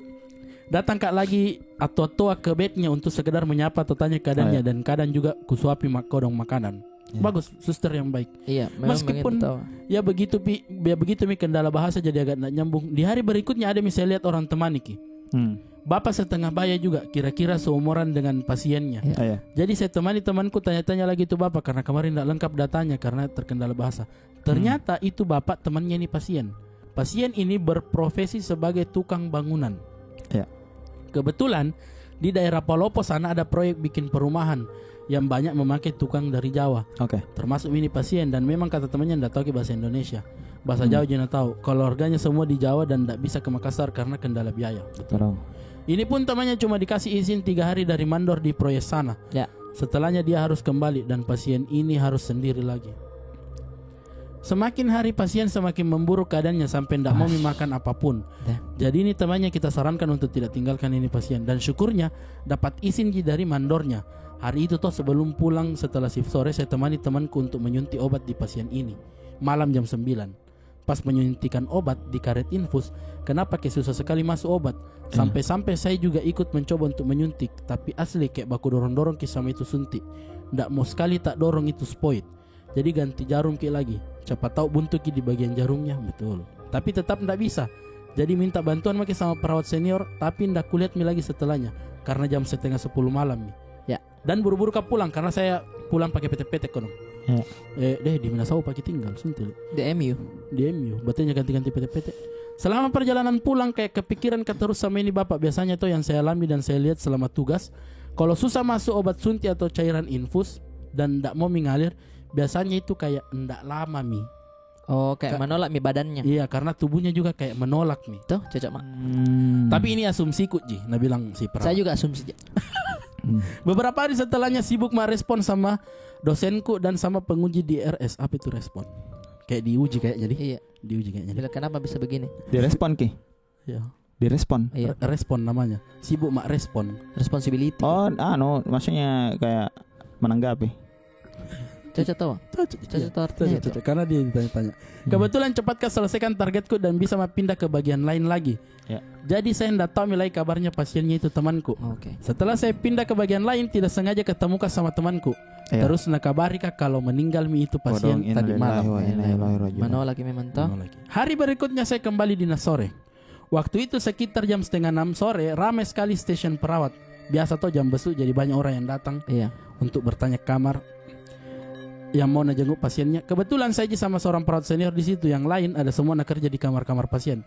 datang kak lagi atau toa ke bednya untuk sekedar menyapa atau tanya keadaannya, dan kadang juga kusuapi makodong makanan. Bagus, suster yang baik. Iya, memang. Meskipun begitu, ya begitu pi, ya begitu mi kendala bahasa, jadi agak ndak nyambung. Di hari berikutnya ada mi saya lihat orang temani ki. Bapak setengah baya juga, kira-kira seumuran dengan pasiennya. Jadi saya temani temanku tanya-tanya lagi itu bapak karena kemarin ndak lengkap datanya karena terkendala bahasa. Ternyata itu bapak temannya ini pasien. Pasien ini berprofesi sebagai tukang bangunan. Kebetulan di daerah Palopo sana ada proyek bikin perumahan yang banyak memakai tukang dari Jawa. Termasuk ini pasien, dan memang kata temannya ndak tahu ki bahasa Indonesia. Bahasa Jawa ji na tahu. Keluarganya semua di Jawa dan ndak bisa ke Makassar karena kendala biaya. Ini pun temannya cuma dikasih izin tiga hari dari mandor di proyek sana. Setelahnya dia harus kembali dan pasien ini harus sendiri lagi. Semakin hari pasien semakin memburuk keadaannya sampai ndak mau mi makan apapun. Jadi ini temannya kita sarankan untuk tidak tinggalkan ini pasien. Dan syukurnya dapat izin ji dari mandornya. Hari itu toh sebelum pulang setelah shift sore, saya temani temanku untuk menyuntik obat di pasien ini. Malam jam sembilan. Pas menyuntikan obat di karet infus, kenapa kayak susah sekali masuk obat. Sampai-sampai saya juga ikut mencoba untuk menyuntik, tapi asli kayak baku dorong-dorong ki sama itu suntik. Ndak mau sekali tak dorong itu spoit. Jadi ganti jarum ki lagi. Siapa tahu buntu ki di bagian jarumnya, betul. Tapi tetap ndak bisa. Jadi minta bantuan maki sama perawat senior, tapi ndak kulihat mi lagi setelahnya karena jam setengah sepuluh malam mi. Dan buru-buru ka pulang karena saya pulang pakai petek-petek kono. Eh, deh, di mana sau paki tinggal, suntil. Di M U. Di M U, berarti ganti-ganti petek-petek. Selama perjalanan pulang kayak kepikiran ka terus sama ini bapak. Biasanya toh yang saya alami dan saya lihat selama tugas, kalau susah masuk obat suntik atau cairan infus dan ndak mau mi ngalir, biasanya itu kayak ndak lama mi. Oh, kayak menolak mi badannya. Iya, karena tubuhnya juga kayak menolak mi. Tuh, cocok, Mak. Tapi ini asumsiku ji, na bilang si perawat. Saya juga asumsi ji. Beberapa hari setelahnya sibuk ma respon sama dosenku dan sama penguji di R S. Apa itu respon? Kayak diuji kayak jadi. Iya. Diuji kayak jadi. Bilang, "Kenapa bisa begini?" Direspon ki? Iya. Direspon? Iya. Re-, respon namanya. Sibuk ma respon. Responsibility. Oh, anu, maksudnya kayak menanggapi. Cocok tau? Cocok, cocok, iya. Cocok tau artinya itu. Cocok, karena dia ditanya-tanya. Kebetulan cepat ka selesaikan targetku dan bisa ma pindah ke bagian lain lagi. Ya. Jadi saya ndak tau mi lagi kabarnya pasiennya itu, temanku. Oke. Setelah saya pindah ke bagian lain, tidak sengaja ketemu ka sama temanku. Iya. Terus na kabari ka kalau meninggal mi itu pasien tadi malam. Menolak memang toh. Menolak. Hari berikutnya saya kembali dinas sore. Waktu itu sekitar jam setengah enam sore, ramai sekali station perawat. Biasa toh jam besuk, jadi banyak orang yang datang untuk bertanya kamar yang mau na jenguk pasiennya. Kebetulan saya ji sama seorang perawat senior di situ, yang lain ada semua na kerja di kamar-kamar pasien.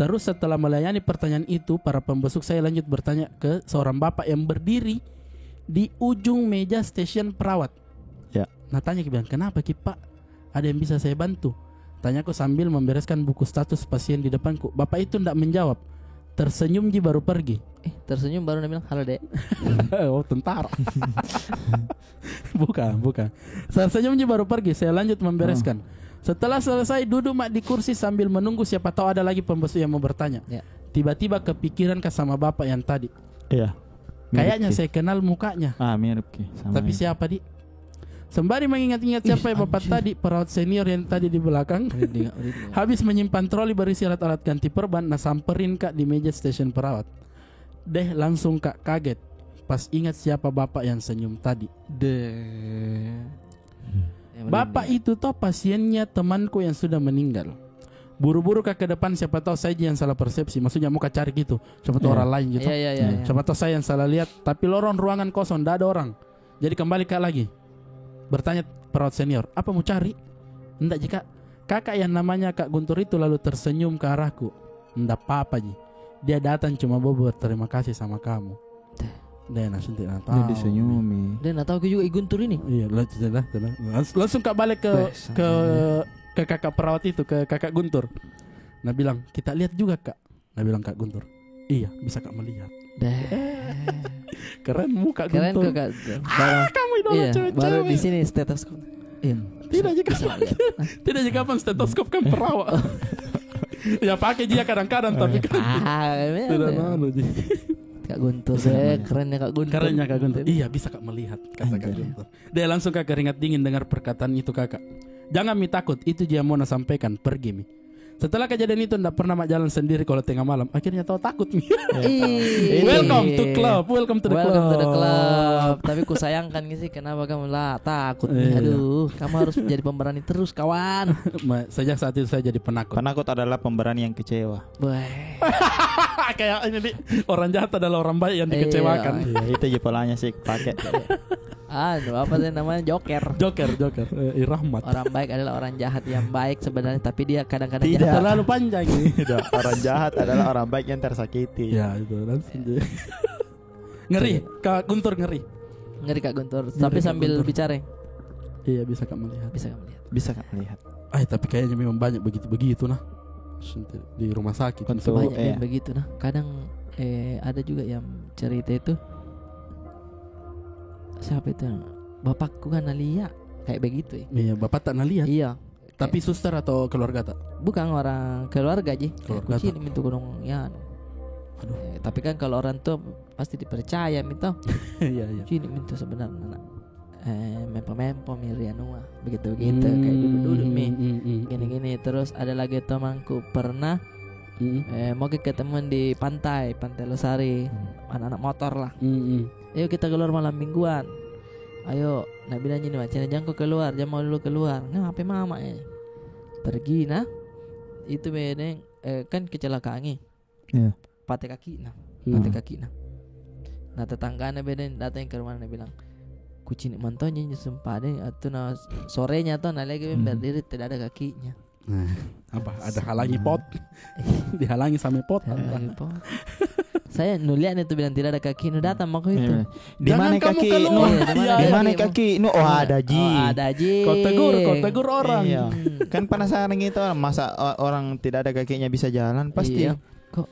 Terus setelah melayani pertanyaan itu, para pembesuk, saya lanjut bertanya ke seorang bapak yang berdiri di ujung meja station perawat. Ya. Na tanya ki bilang, "Kenapa ki, Pak? Ada yang bisa saya bantu?" Tanyaku sambil membereskan buku status pasien di depanku. Bapak itu ndak menjawab. Tersenyum ji baru pergi. Eh, tersenyum baru na bilang, "Halo, Dek." Oh, tentara. Bukan, bukan. Tersenyum ji baru pergi. Saya lanjut membereskan. Setelah selesai, duduk ma di kursi sambil menunggu siapa tahu ada lagi pembesuk yang mau bertanya. Ya. Tiba-tiba kepikiran ka sama bapak yang tadi. Iya. Kayaknya saya kenal mukanya. Ah, mirip ki. Tapi siapa, Dik? Sembari mengingat-ingat siapa bapak tadi, perawat senior yang tadi di belakang, habis menyimpan troli berisi alat-alat ganti perban, na samperin ka di meja station perawat. Deh, langsung ka kaget pas ingat siapa bapak yang senyum tadi. Deh. Bapak itu toh pasiennya temanku yang sudah meninggal. Buru-buru ka ke depan, siapa tahu saya ji yang salah persepsi. Maksudnya mau ka cari gitu. Siapa tahu orang lain gitu. Iya, iya, iya, iya. Siapa tahu saya yang salah lihat. Tapi lorong ruangan kosong, ndak ada orang. Jadi kembali ka lagi. Bertanya perawat senior, "Apa mu cari?" "Ndak ji, Kak. Kakak yang namanya Kak Guntur itu lalu tersenyum ke arahku." "Ndak apa-apa ji. Dia datang cuma mau berterima kasih sama kamu." Deh, na suntik, na tahu. Dia disenyumi. Deh, na tahu ki juga i Guntur ini. Iya, lah, sudah lah, sudah lah. Langs-, langsung ka balik ke, ke, ke kakak perawat itu, ke kakak Guntur. Na bilang, "Kita lihat juga, Kak." Na bilang Kak Guntur, "Iya, bisa ka melihat." Deh. Keren mu, Kak Guntur. Keren kok, Kak Guntur. Ah, kamu idola cewek-cewek. Baru di sini stetoskop. Iya. Tidak ji kapan, tidak ji kapan stetoskop kan perawat. Ya, pakai ji kadang-kadang, tapi kan tidak anu ji. Kak Guntur, kerennya Kak Guntur. Kerennya Kak Guntur. "Iya, bisa ka melihat," kata Kak Guntur. Dia langsung ka keringat dingin dengar perkataan itu, Kakak. "Jangan mi takut, itu ji yang mau na sampaikan, pergi mi." Setelah kejadian itu, ndak pernah ma jalan sendiri kalau tengah malam. Akhirnya tau takut mi. Welcome to club, welcome to the club. Tapi kusayangkan ki sih, kenapa kamu lah takut mi? Aduh, kamu harus menjadi pemberani terus, kawan. Sejak saat itu saya jadi penakut. Penakut adalah pemberani yang kecewa. Weh. Kayak ini, Dik, orang jahat adalah orang baik yang dikecewakan. Iya, itu ji polanya sih pakai. Anu, apa sih namanya? Joker. Joker, Joker. Eh, Rahmat. Orang baik adalah orang jahat yang baik sebenarnya, tapi dia kadang-kadang jahat. Terlalu panjang ini. Tidak, orang jahat adalah orang baik yang tersakiti. Ya, itu langsung ji. Ngeri, Kak Guntur ngeri. Ngeri Kak Guntur. Tapi sambil bicara. Iya, bisa ka melihat. Bisa ka melihat. Bisa ka melihat. Ay, tapi kayaknya memang banyak begitu-begitu, nah. Di rumah sakit. Banyak begitu, nah. Kadang, eh, ada juga yang cerita itu. Siapa itu? Bapakku kan na lihat kayak begitu, eh. Iya, bapak tak na lihat. Iya. Tapi suster atau keluarga tak? Bukan, orang keluarga ji. Keluarga tak. Kucini mintu gunung ya, anu. Aduh. Eh, tapi kan kalau orang tua pasti dipercaya mintu. Iya, iya. Kucini mintu sebenarnya, nak. Eh, mempo-mempo mi ri anua, begitu-begitu, kayak duduk-duduk mi. Gini-gini. Terus ada lagi temanku pernah, eh, mau ki ketemuan di pantai, Pantai Losari, anak-anak motor lah. Ayo kita keluar malam mingguan. Ayo, na bilang gini, "Macam jangan ko keluar, jangan mau dulu keluar." Nah, apa mama, eh? Pergi nah. Itu bedeng, eh, kan kecelakaan, eh. Iya. Patah kaki nah. Patah kaki nah. Nah, tetanggana bedeng datang ke rumah, na bilang, "Kucini mantonya ini sumpah deh, atau na sorenya atau na lagi berdiri tidak ada kakinya." Nah, apa? Ada halangi pot? Dihalangi sama pot? Halangi pot. Saya nu lihat itu bilang tidak ada kaki, nu datang mako itu. Iya. Di mana kaki? Jangan kamu keluar. Iya, di mana kaki? Di mana kaki? Nu, oh, ada ji. Oh, ada ji. Kau tegur, kau tegur orang. Iya. Hmm. Kan penasaran gitu orang, masa o-, orang tidak ada kakinya bisa jalan, pasti. Iya. Kok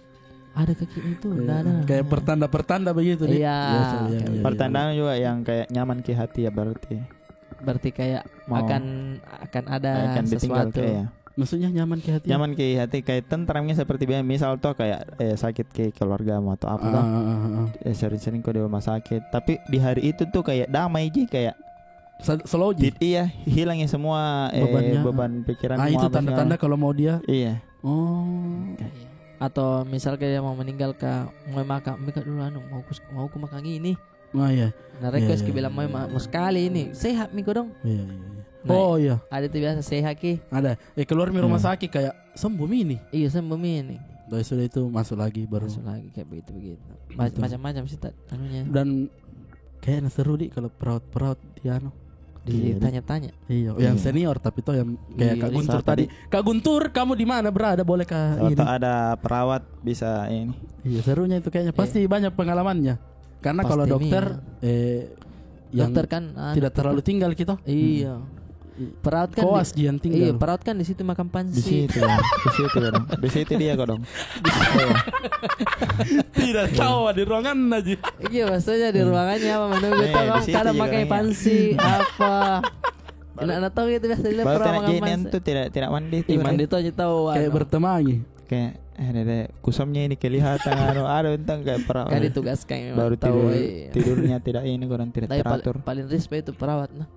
ada kaki itu? Iya. Nggak ada. Kayak pertanda-pertanda begitu, Dik. Iya. Biasa, iya, iya, iya. Pertandaan juga yang kayak nyaman ke hati ya berarti. Berarti kayak mau akan, akan ada akan ditinggal sesuatu. Kayak, ya. Maksudnya nyaman ke hati? Nyaman ke hati, kayak tentramnya seperti biasa. Misal toh kayak, eh, sakit ke keluargamu atau apa toh. Ah, ah, ah, ah. Eh, sering-sering kau di rumah sakit. Tapi di hari itu tuh kayak damai ji, kayak sel-, slow ji. Tit-, iya, hilang ya semua, eh, bebannya, beban pikiran. Ah, itu tanda-tanda kalau mau dia. Iya. Oh. Atau misal kayak mau meninggal kah, mau makan, mika dulu anu, mau ku, mau ku makan ini. Oh, iya. Nah, request ki bilang, "Mau ma-, mau sekali ini. Sehat mi kodong." Iya, iya, iya. Nah, oh, iya. Ada tuh biasa sehat ki. Ada. Eh, keluar mi rumah sakit kayak, "Sembuh mi ini." Iya, sembuh mi ini. Dari sudah itu masuk lagi baru. Masuk lagi kayak begitu-begitu. Ma-, macam-macam sih, Tat, anunya. Dan kayaknya seru, Dik, kalau perawat-perawat di anu. Ditanya-tanya. Iya, yang senior tapi toh yang kayak Kak Guntur tadi. Kak Guntur, kamu di mana berada? Bolehkah ini? Atau ada perawat bisa ini. Iya, serunya itu kayaknya. Pasti banyak pengalamannya. Karena kalau dokter, eh, yang dokter kan, anu, tidak terlalu tinggal kita. Iya. Perawat kan koas di, yang tinggal. Iya, perawat kan di situ makan pansi. Di situ, ya. Di situ, ya, dong. Di situ dia, kok, dong. Tidak tahu, di ruangan aja. Iya, maksudnya di ruangannya apa, mana kita di situ kadang makan pansi, apa. Enak, enak tahu gitu, biasa dia pernah makan pansi. Baru tidak, tidak mandi tuh. Ih, mandi tuh aja tahu, kayak bertemangi. Kayak, eh, dede, kusamnya ini kelihatan, anu, ada bentang kayak pernah. Kan ditugaskan memang. Baru tidur, tidurnya tidak ini, kurang tidak teratur. Tapi pal-, paling respect itu perawat, nah.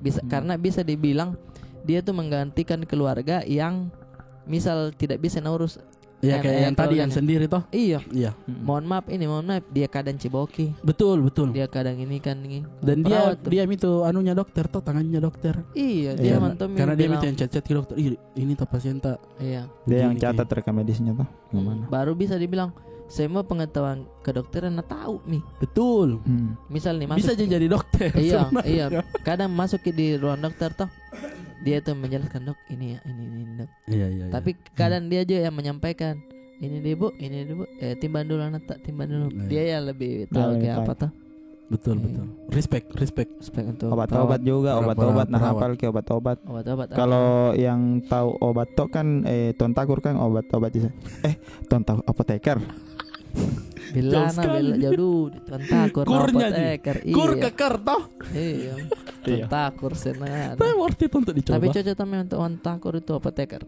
Bisa, karena bisa dibilang dia tuh menggantikan keluarga yang misal tidak bisa ngurus. Iya, kayak yang tadi yang sendiri toh. Iya. Iya. Mohon maaf ini, mohon maaf, dia kadang ceboki. Betul, betul. Dia kadang ini kan ini. Dan dia, dia itu anunya dokter toh, tangannya dokter. Iya, dia mantan. Karena dia itu yang chat-chat ke dokter. Ih, ini toh pasien tak. Iya. Dia yang catat rekam medisnya toh. Gimana? Baru bisa dibilang semua pengetahuan kedokteran na tahu mi. Betul. Misal nih, bisa jadi dokter. Iya, iya. Kadang masuk di ruang dokter toh, dia tuh menjelaskan, "Dok, ini ya, ini, ini, Dok." Iya, iya. Tapi kadang dia juga yang menyampaikan, "Ini deh, Bu, ini deh, Bu. Eh, timbang dulu anak tak, timbang dulu." Dia yang lebih tahu kayak apa toh. Betul, betul. Respect, respect. Respect untuk obat-obat juga, obat-obat, nah, hafal ke obat-obat. Obat-obat. Kalau yang tahu obat toh kan, eh, Tuan Takur kan obat-obat bisa. Eh, Tuan Takur, apoteker. Bila jauh na, sekali. Bila jauh dulu, Tuan Takur, kurnya ji. Apoteker, kur iya. Keker toh. Iya. Tuan Takur senang. Tapi worth it untuk dicoba. Tapi cocok tapi untuk Tuan Takur itu apoteker.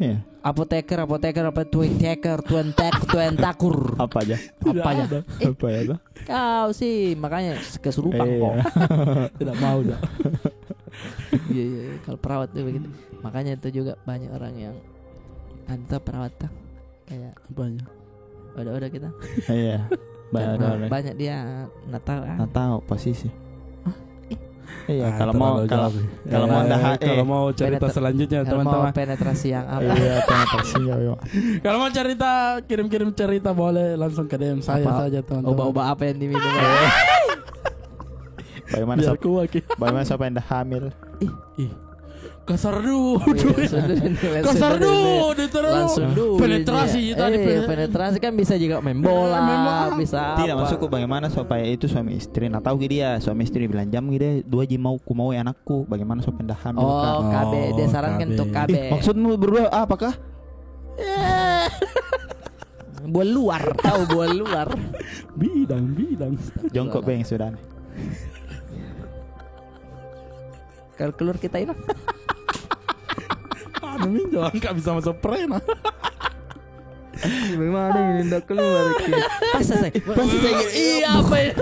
Iya. Apoteker, apoteker, apa, Tuan Takur, Tuan Tak-, Tuan Takur. Apa aja? Apa aja? Tidak ada. Apa aja tuh? Kau sih, makanya kesurupan kok. Tidak mau dah. Iya, iya, iya. Kalau perawat tuh begitu. Makanya itu juga banyak orang yang antar perawat tuh. Kayak apanya? Udah-udah kita. Iya. Banyak dia na tahu, ah. Na tahu posisi. Iya, kalau mau, kalau mau cerita selanjutnya, teman-teman. Penetrasi yang apa? Iya, penetrasinya, iya. Kalau mau cerita, kirim-kirim cerita boleh langsung ke D M saya saja, teman-teman. Obat-obat apa yang diminum? Bagaimana, bagaimana siapa yang dah hamil? Ih. Kasar dulu. Kasar dulu, dia terlalu. Langsung dulu. Penetrasi kita di penetrasi kan bisa juga main bola, bisa apa. Tidak, maksudku bagaimana supaya itu suami istri. Nah, tahu ke dia, suami istri bilang, "Jam ke dia, dua ji mau, ku mau anakku." Bagaimana supaya dah hamil? Oh, K B. Dia sarankan untuk K B. Maksudmu berdua apakah? Buat luar, tahu buat luar. Bidang, bidang. Jongkok beng sudah. Kalau keluar kita hilang. Aduh, minjol, nggak bisa masuk prank. Memang ada yang hendak keluar. Pas saya, pas saya. Iya, apa ya?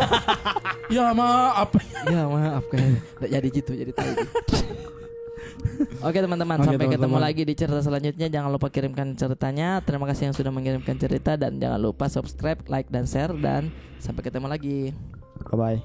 Ya, maaf. Ya, maaf, kayaknya. Nggak jadi gitu, jadi tahu. Oke, teman-teman, sampai ketemu lagi di cerita selanjutnya. Jangan lupa kirimkan ceritanya. Terima kasih yang sudah mengirimkan cerita dan jangan lupa subscribe, like, dan share. Dan sampai ketemu lagi. Bye-bye.